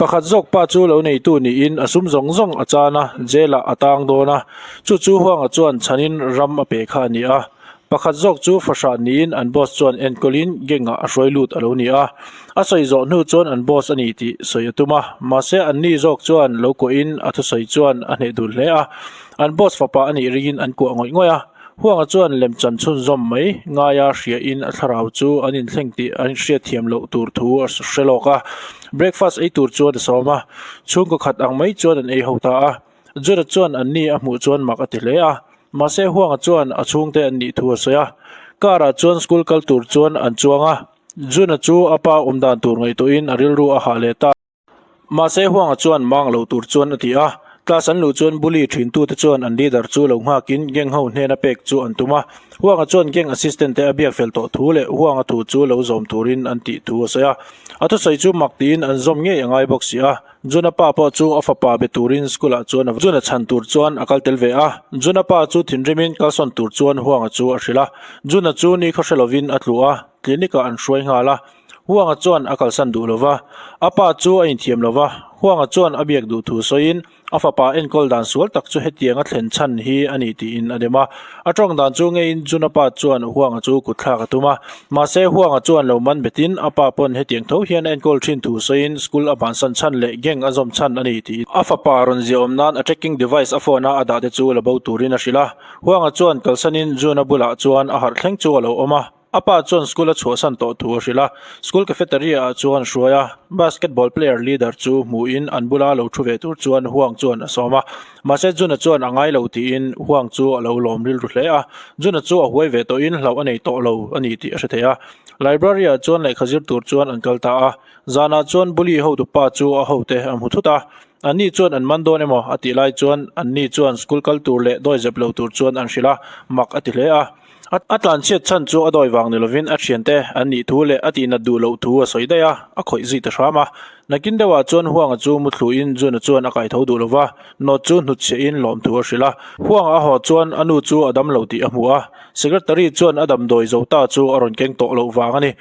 Pakhat zawk pa chu lo neitu niin a sum zawng zawng a chan a, jail ah a tang dawn a, chu chu Huanga chuan chhanin ram a pe kha a ni a. Pakhat zawk chu fahrah niin an boss chuan enkawlin gang ah a hruai lut a lo ni a. A sawi zawh hnu chuan an boss a ni tih sawi a tum a, mahse anni zawk chuan lo kuahin a thusawi chuan a hneh dun hle a. An boss fapa a nih ringin an kuah ngawih ngawih a. Huanga chuan lemchan chhunzawm mai ngaia hriain a thlarau chu an inthleng tih an hriatthiam loh tur thu a hre lawk a. Breakfast ei tur chuan a sawm a, chhungkaw khat ang mai chuan an ei ho ta a. Juda chuan an ni a hmuh chuan mak a ti hle a, mahse Huanga chuan a chhungte an nih thu a sawi a. Car ah chuan school kal tur chuan an chuang a, Juna chu a pa awm dan tur ngaihtuahin a rilru a hah leh ta. Mahse Huanga chuan mang lo tur chuan a ti a, class an luh chuan bully thintute chuan an leader chu lo nghakin gang ho hnena pek chu an tum a. Huanga chuan gang assistant te a biak fel tawh thu leh Huanga thu chu lo zawm turin an tih thu a sawi a. A thusawi chu mak tiin an zawm ngei a ngai bawk si a. Juna pa pawh chu a fapa be turin school ah chuan a Juna chhan tur chuan a kal tel ve a. Juna pa chu thinrimin kalsawn tur chuan Huanga chu a hrilh a. Juna chu nikhaw hre lovin a tlu a, clinic ah an hruai nghal a. Huanga chuan a kalsan duh lo va, a pa chu a inthiam lo va, Huanga chuan a biak duh thu sawiin a fapa enkawl dan sual tak chu hetiang a thlen chhan hi a ni tiin a dem a. A tawng dan chu ngeiin Juna pa chuan Huanga chu kutthlak a tum a, mahse Huanga chuan lo man betin a pa pawn hetiang tho hian a enkawl thin thu sawiin school a bansan chhan leh gang a zawm chhan a ni tiin a fapa rawn ziahawm nan a tracking device a phone a a dah te chu la bo turin a hrilh a. Huanga chuan kalsanin Juna bulah chuan a harh thleng chu a lo awm a. A pa chuan school a chhuahsan tawh thu a hrilh a, school cafeteria ah chuan hruai a, basketball player leader chu hmuhin an bula lo thu ve tur chuan Huang chuan a sawm a. Mahse Juna chuan a ngai lo tiin Huang chu a lo lawm rilru hle a, Juna chu a huai ve tawhin hlauh a nei tawh lo a ni tih a hre thei a. Library ah chuan lehkha zir tur chuan an kal ta a, zanah chuan bully hotu pa chu a hote a hmu thut a, anni chuan an man dawn emaw a tih lai chuan anni chuan school kal tur leh dawizep lo tur chuan an hrilh a, mak a ti hle a. A tlanchhiat chhan chu a dawi vang ni lovin a thiante an nih thu leh a tihnat duh loh thu a sawi daih a, a khawih zui ta hram a. Nakin deuhah chuan Huanga chu muthluin Juna chuan a kaitho duh lova, note chu hnutchhiahin lawmthu a hrilh a. Huanga a haw chuan a nu chu a dam lo tih a hmu a, secretary chuan a damdawi zo ta chu a rawn keng tawh loh vang a ni.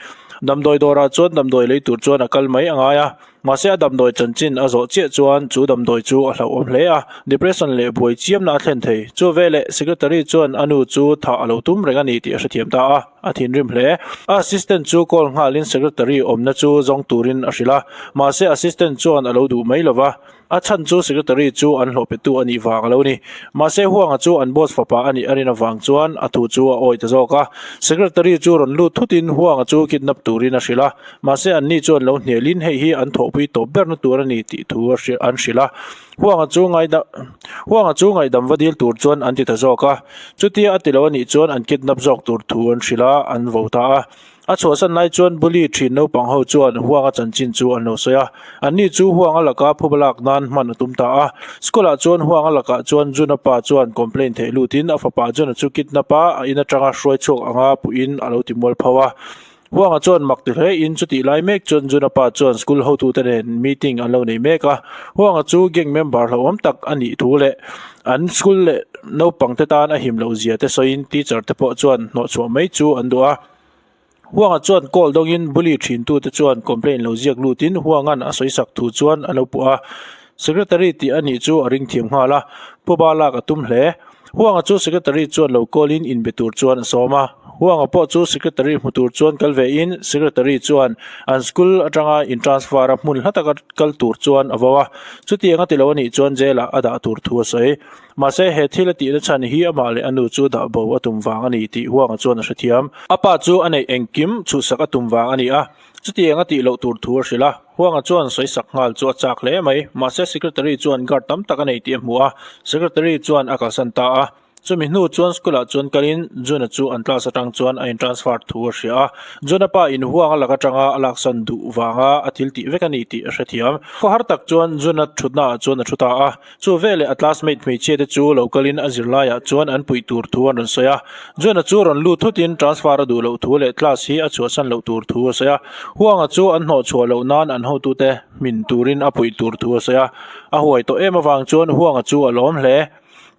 Damdawi dawrah chuan damdawi lei tur chuan a kal mai a ngai a. Mahse a damdawi chanchin a zawh chiah chuan chu damdawi chu a hlauhawm hle a, depression leh buai chiamna a thlen thei. Chu veleh secretary chuan a nu chu thah a lo tum reng a ni tih a hrethiam ta a, a thinrim hle. A assistant chu call nghalin secretary awmna chu zawng turin a hrilh a, mahse assistant chuan a lo duh mai lo va, a chhan chu secretary chu an hlawh petu a nih vang a lo ni. Mahse Huanga chu an boss fapa a nih a rin avang chuan a thu chu a awi ta zawk a, secretary chu rawn lut thutin Huanga chu kidnap turin a hrilh a. Mahse anni chuan lo hnialin hei hi an thawhpui tawp berna tur a ni tih thu an hrilh a. Huanga chu ngaidam Huanga chu ngaihdam va dil tur chuan an ti ta zawk a. Chutia a ti lo a nih chuan an kidnap zawk tur thu an hrilh a, an vo ta a. A chhuahsan lai chuan bully thin naupang ho chuan Huanga chanchin chu an lo sawi a. Anni chu Huanga laka phuba lak nan hman a tum ta a. School ah chuan Huanga lakah chuan Juna pa chuan complaint theih lutin a fapa Juna chu kidnap a, a in atanga hruai chhuak anga puhin a lo ti mual pho a. Huanga chuan mak ti hle in chutih lai mek chuan Juna pa chuan school hotute nen meeting an lo nei mek a, Huanga chu gang member hlauhawm tak a nih thu leh an school leh naupang te tan a him loh zia te sawiin teacher te pawh chuan hnawhchhuah mai chu an duh a. Huanga chuan call dawngin bully thintute chuan complaint lo ziak lutin Huanga'n a sawisak thu chuan a lo puh a, secretary tih a nih chu a ring thiam nghal a, phuba lak a tum hle. Huanga chu secretary chuan lo call in inbe tur chuan a sawm a. Huanga pawh chu secretary hmu tur chuan kal ve in secretary chuan an school atanga in transfer a hmun hla taka kal tur chuan a vo a. Chutiang a ti lo anih chuan jail ah a dah tur thu a sawi. Mahse he thil a tihna chhan hi amah leh a nu chu dah bo a tum vang a ni tih Huanga chuan a hrethiam. A pa chu a neih engkim chhuhsak a tum vang a ni a. Chutiang a tih loh tur thu a hrilh a, Huanga chuan sawisak nghal chu a chak hle mai. Mahse Secretary chuan guard tam tak a nei tih a hmu a, Secretary chuan a kalsan ta a. Chumi hnu chuan school ah chuan kalin June-a chu an class atang chuan a in transfer thu a hria a. June-a pa in huang a lak atanga a laksan duh vanga a thil tih vek a ni tih a hrethiam. Khawhar tak chuan June-a thutna ah chuan a thu ta a. Chu veleh a classmate hmeichhia te chu lo kalin a zirlaiah chuan an puih tur thu an rawn sawi a. June-a chu rawn lut thutin transfer a duh loh thu leh class hi a chhuahsan loh tur thu a sawi a. Huanga chu an hnawh chhuah loh nan an hotute hmin turin a puih tur thu a sawi a. A huai tawh em avang chuan Huanga chu a lawm hle.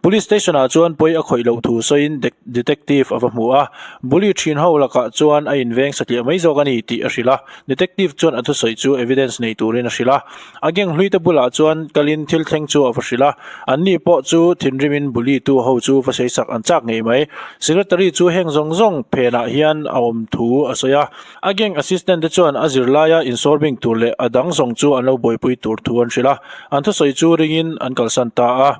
Police station ah chuan pawi a khawih loh thu sawiin detective a va hmu a, bully thin ho lakah chuan a inveng satliah mai zawk a ni tih a hrilh a, detective chuan a thusawi chu evidence nei turin a hrilh a, a gang hlui te bulah chuan kalin thil thleng chu a va hrilh a, an ni pawh chu thinrimin bully tu ho chu va sawisak an chak ngei mai. Secretary chu heng zawng zawng phenah hian a awm thu a sawi a, a gang assistant te chuan a zirlaia insawrbing tur leh a dang zawng chu an lo buaipui tur thu an hrilh a, an thusawi chu ringin an kalsan ta a.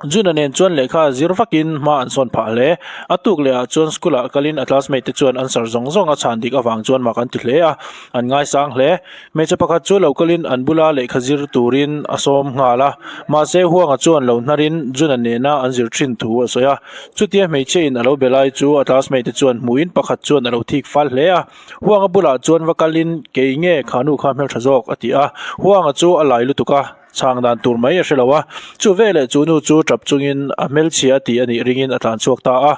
June-a nen chuan lehkha zir vakin hma an sawn phah hle. A tuk leh ah chuan school ah kalin a classmate te chuan answer zawng zawng a chhan dik avang chuan mak an ti hle a, an ngaisang hle. Hmeichhe pakhat chu lo kalin an bula lehkha zir turin a sawm nghal a, mahse Huanga chuan lo hnarin June-a nena an zir thin thu a sawi a. Chutia hmeichhia in a lo be lai chu a classmate te chuan hmuhin pakhat chuan a lo thik fal hle a. Huanga bulah chuan va kalin kei nge khanu kha hmeltha zawk a ti a, Huanga chu a lai lutuk a. Chhang dan tur mai a hre lo a, chu veleh chu nu chu tap chungin a hmelchhia a tih a nih ringin a tlan chhuak ta a.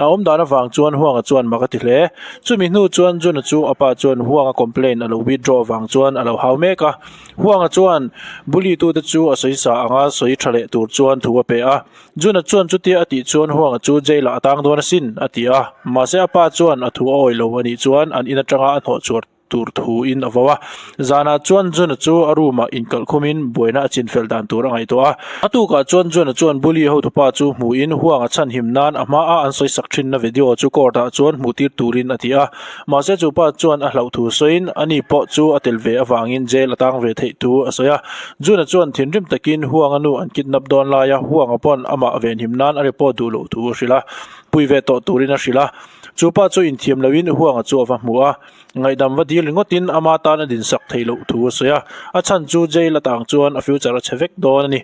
A awm dan avang chuan Huanga chuan mak a ti hle. Chumi hnu chuan Juna chu a pa chuan Huanga complaint a lo withdraw avang chuan a lo hau mek a. Huanga chuan bully tute chu a sawi sa anga sawi tha leh tur chuan thu a pe a. Juna chuan chutia a tih chuan Huanga chu jail ah a tang dawn asin a ti a. Mahse a pa chuan a thu a awih lo a nih chuan an in atanga a hnawh chhuar tur thu in a vo a. Zanah chuan Juna chu a room ah inkalh khumin buaina a chinfel dan tur a ngaihtuah a. A tukah chuan Juna chuan bully hotupa chu hmuhin huang a chhanhim nan a hma a an sawisak thinna video chu court ah chuan hmuhtir turin a ti a. Mahse chu pa chuan a hlauh thu sawiin ani pawh chu a tel ve avangin jail a tang ve theih thu a sawi a. Juna chuan thinrim takin huang a nu an kidnap dawn laia huang a pawn amah venhim nan a report duh loh thu a hrilh a. Pui ve tawh turin a hrilh a. Chu pa chu inthiam loin huang a chu a va hmu a. Ngaihdam va dil ringawtin ama tan a dinsak theih loh thu a sawi a, a chhan chu jail atang chuan a future a chhe vek dawn a ni.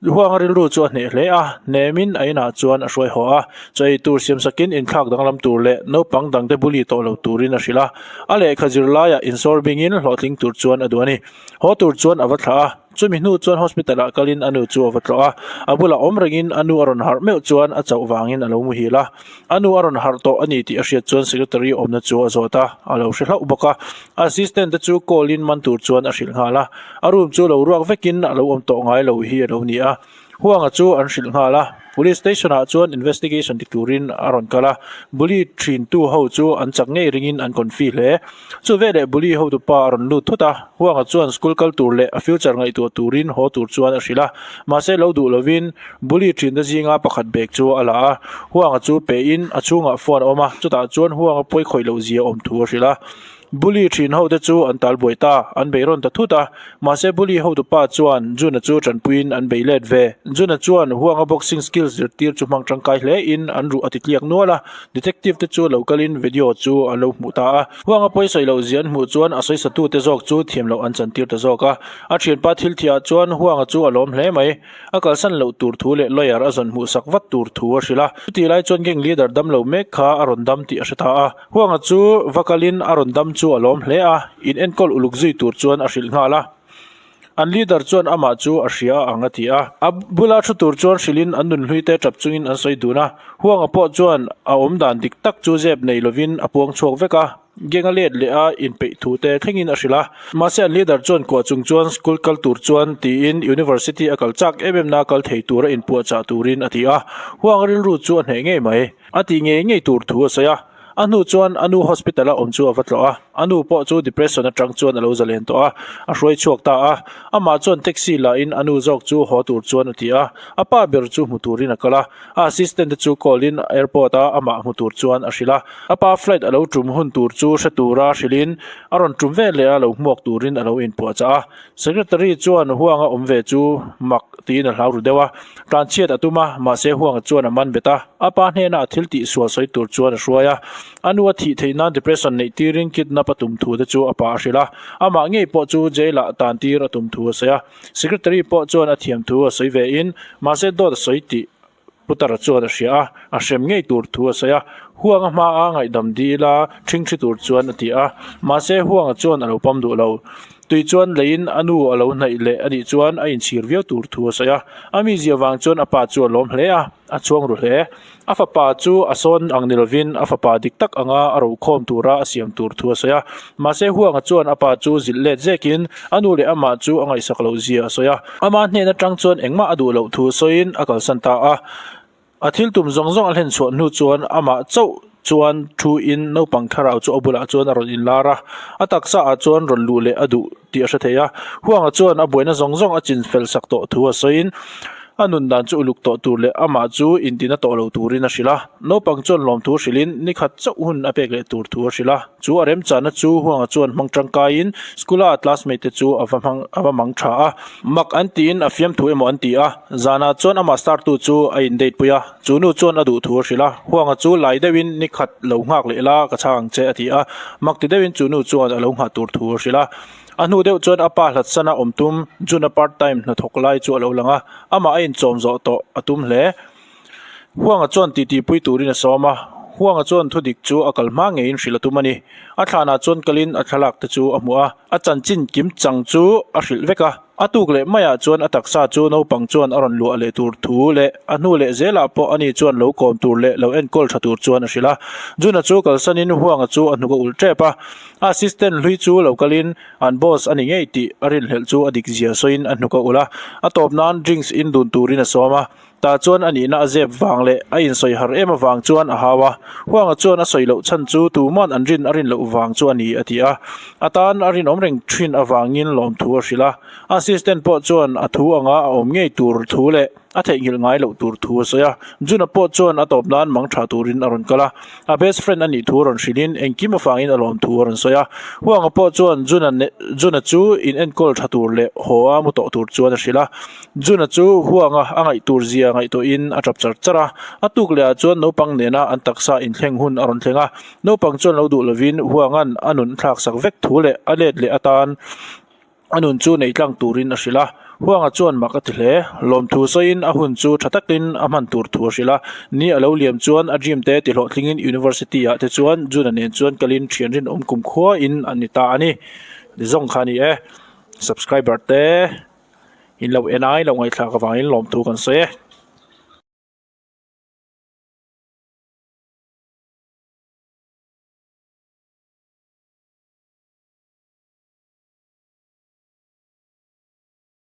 Huanga rilru chu a hneh hle a, hnemin a inah chuan a hruai haw a, chaw ei tur siam sakin inthlak danglam tur leh naupang dangte bully tawh lo turin a hrilh a, a lehkha zirlaiah insawr bingin hlawhtling tur chuan a duh a ni. Haw tur chuan a va thlah a, chumi hnu chuan hospital ah kalin a nu chu a va tlawh a, a bulah awm rengin a nu a rawn harh meuh chuan a chauh vangin a lo muhil a. A nu a rawn harh tawh a ni tih a hriat chuan secretary awmna chu a zawt a, a lo hre hlauh bawk a. Assistant te chu call in man tur chuan a hrilh nghal a, a room chu lo ruak vekin a lo awm tawh ngai lo hi a lo ni a. Huanga chu an hrilh nghal a, police station ah chuan investigation ti turin a rawn kal a, bully thin tu ho chu an chak ngei ringin an confi hle. Chu veleh bully hotupa a rawn lut thut a, Huanga chuan school kal tur leh a future ngaihtuah turin haw tur chuan a hrilh a, mahse lo duh lovin bully thinna zinga pakhat bag chu a la a, Huanga chu pehin a chhungah phone a awm a, chutah chuan Huanga pawi khawih loh zia awm thu a hrilh a. Bully thin ho te chu an tal buai ta, an bei rawn ta thut a, mahse bully hotupa chuan Juna chu tanpuiin an bei let ve. Juna chuan Huanga boxing skills zirtir chu hmang tangkai hle in an ruh a ti tliak nual a, detective te chu lo kalin video chu an lo hmuh ta a. Huanga pawi sawi loh zia an hmuh chuan a sawi satu te zawk chu thiam loh an chantir ta zawk a, a thianpa thil thiah chuan Huanga chu a lawm hle mai. A kalsan loh tur thu leh lawyer a zawn hmuh sak vat tur thu a hrilh a, chutih lai chuan gang leader dam lo mek kha a rawn dam tih a hre ta a. Huanga chu va kalin a rawn dam chu a lawm hle a, in enkawl uluk zui tur chuan a hrilh nghal a. An leader chuan amah chu a hria ang a ti a. A bula thu tur chuan hrilhin an nunhlui te tap chungin an sawi dun a. Huanga pawh chuan a awm dan dik tak chu zep nei lovin a puang chhuak vek a. Gang a let leh a inpeih thu te thlengin a hrilh a. Mahse an leader chuan kuah chung chuan school kal tur chuan tiin university a kal chak em em na kal thei tura inpuahchah turin a ti a. Huanga rilru chu a hneh ngei mai. A tih ngei ngei tur thu a sawi a. A hnu chuan a nu hospital a awm chu a va tlawh a, a nu pawh chu depression atang chuan a lo zalen tawh a, a hruai chhuak ta a. Amah chuan taxi la in a nu zawk chu haw tur chuan a ti a, a pa ber chu hmu turin a kal a, a assistant te chu call in airport a amah hmu tur chuan a hrilh a. A pa flight a lo tum hun tur chu hre tura hrilh in a rawn tum vel leh a lo hmuak turin a lo inpuahchah a. Secretary chuan Huanga awm ve chu mak tiin a hlau ru deuh a, tlanchhiat a tum a, mahse Huanga chuan a man bet a, a pa hnena a thil tih sual sawi tur chuan a hruai a. A nu a thih theih nan depression neih tirin kidnap a tum thu te chu a pa a hrilh a, amah ngei pawh chu jail ah tan tir a tum thu a sawi a. Secretary pawh chuan a thiam thu a sawi ve in, mahse dawt a sawi tih. Putara chuan a hria a, a hrem ngei tur thu a sawi a. Huanga hmaa ngaihdam dil a ṭhingṭhi tur chuan a ti a. Mahse Huanga chuan a lo pam duh lo. Tui chuan leiin a nu a lo hnaih leh a nih chuan a inchhir viau tur thu a sawi a. A mizia vang chuan a pa chu a lawm hle a, a chhuang ru hle. A fapa chu a sawn ang ni lovin a fapa dik tak anga a rokhawm tura a siam tur thu a sawi a. Mahse Huanga chuan a pa chu zilh let zekin a nu leh amah chu a ngaihsak loh zia a sawi a. Ama hnen atang chuan engmah a duh loh thu sawiin a kalsan ta a. A thil tum zawng zawng a hlen chhuah hnu chuan amah chauh chuan thu in naupang thlarau chu a bulah chuan a rawn inlar a. A taksa ah chuan rawn luh leh a duh tih a hre thei a. Huanga chuan a buaina zawng zawng a chin fel sak tawh thu a sawiin a nun dan chu uluk tawh tur leh amah chu intina tawh lo turin a hrilh a. Naupang chuan lawmthu hrilhin ni khat chauh hun a pek leh tur thu a hrilh a. Chu a remchahna chu Huanga chuan hmang tangkaiin school-a a classmate te chu a va hmang a va mang tha a. Mak an tiin a fiamthu emaw an ti a. Zanah chuan amah star tu chu a in date pui a. Chu nu chuan a duh thu a hrilh a. Huanga chu lai deuhin ni khat lo nghak leh la ka chhang ang che a ti a. Mak ti deuhin chu nu chuan a lo nghah tur thu a hrilh a. A hnu deuh chuan a pa hlat sana awm tum June-a part time hnathawk lai chu a lo lang a. Amah a inchawm zawh tawh a tum hle. Huanga chuan titi pui turin a sawm a, Huanga chuan thudik chu a kal hma ngeiin hrilh a tum a ni. A thlanah chuan kalin a thlalak te chu a hmuh a, a chanchin kim chang chu a hrilh vek a. A tuk leh maiah chuan a taksa chu naupang chuan a rawn luah leh tur thu leh a hnu leh zelah pawh ani chuan lo kawm tur leh lo enkawl tha tur chuan a hrilh a. Juna chu kalsanin Huanga chu a hnuk a ulh tep a, a assistant hlui chu lo kalin an boss a ni ngei tih a rinhlelh chu a dik zia sawiin a hnuk a ulh a. A tawp nan drinks in dun turin a sawm a. Tah chuan a nihna a zep vang leh a insawi har em avang chuan a hau a, Huanga chuan a sawi loh chhan chu tuman an rin a rin loh vang chu a ni a ti a. A tan a rinawm reng thin avangin lawmthu a hrilh a. A assistant pawh chuan a thu anga a awm ngei tur thu leh a theihnghilh ngai loh tur thu a sawi a. Juna pawh chuan a tawp nan mang tha turin a rawn kal a. A best friend a nih thu a rawn hrilhin engkim avangin a lawmthu a rawn sawi a. Huanga pawh chuan Juna Juna chu in enkawl tha tur leh haw a mu tawh tur chuan a hrilh a. Juna chu huanga a ngaih tur zia ngaihtuahin a tap char char a, a tuk lehah chuan naupang nena an taksa inthleng hun a rawn thleng a, naupang chuan lo duh lovin huanga'n a nun thlak sak vek thu leh a let leh atan a nun chu nei tlang turin a hrilh a, huanga chuan mak a ti hle. Lawmthu sawiin a hun chu tha takin a hman tur thu a hrilh a, ni a lo liam chuan a dream te tihlawhtlingin University ah te chuan Juna nen chuan kalin thian rinawm kumkhuain an ni ta a ni. Zawng kha a ni e. Subscriber te. In lo en a, in lo ngaihthlak avangin lawmthu kan sawi e.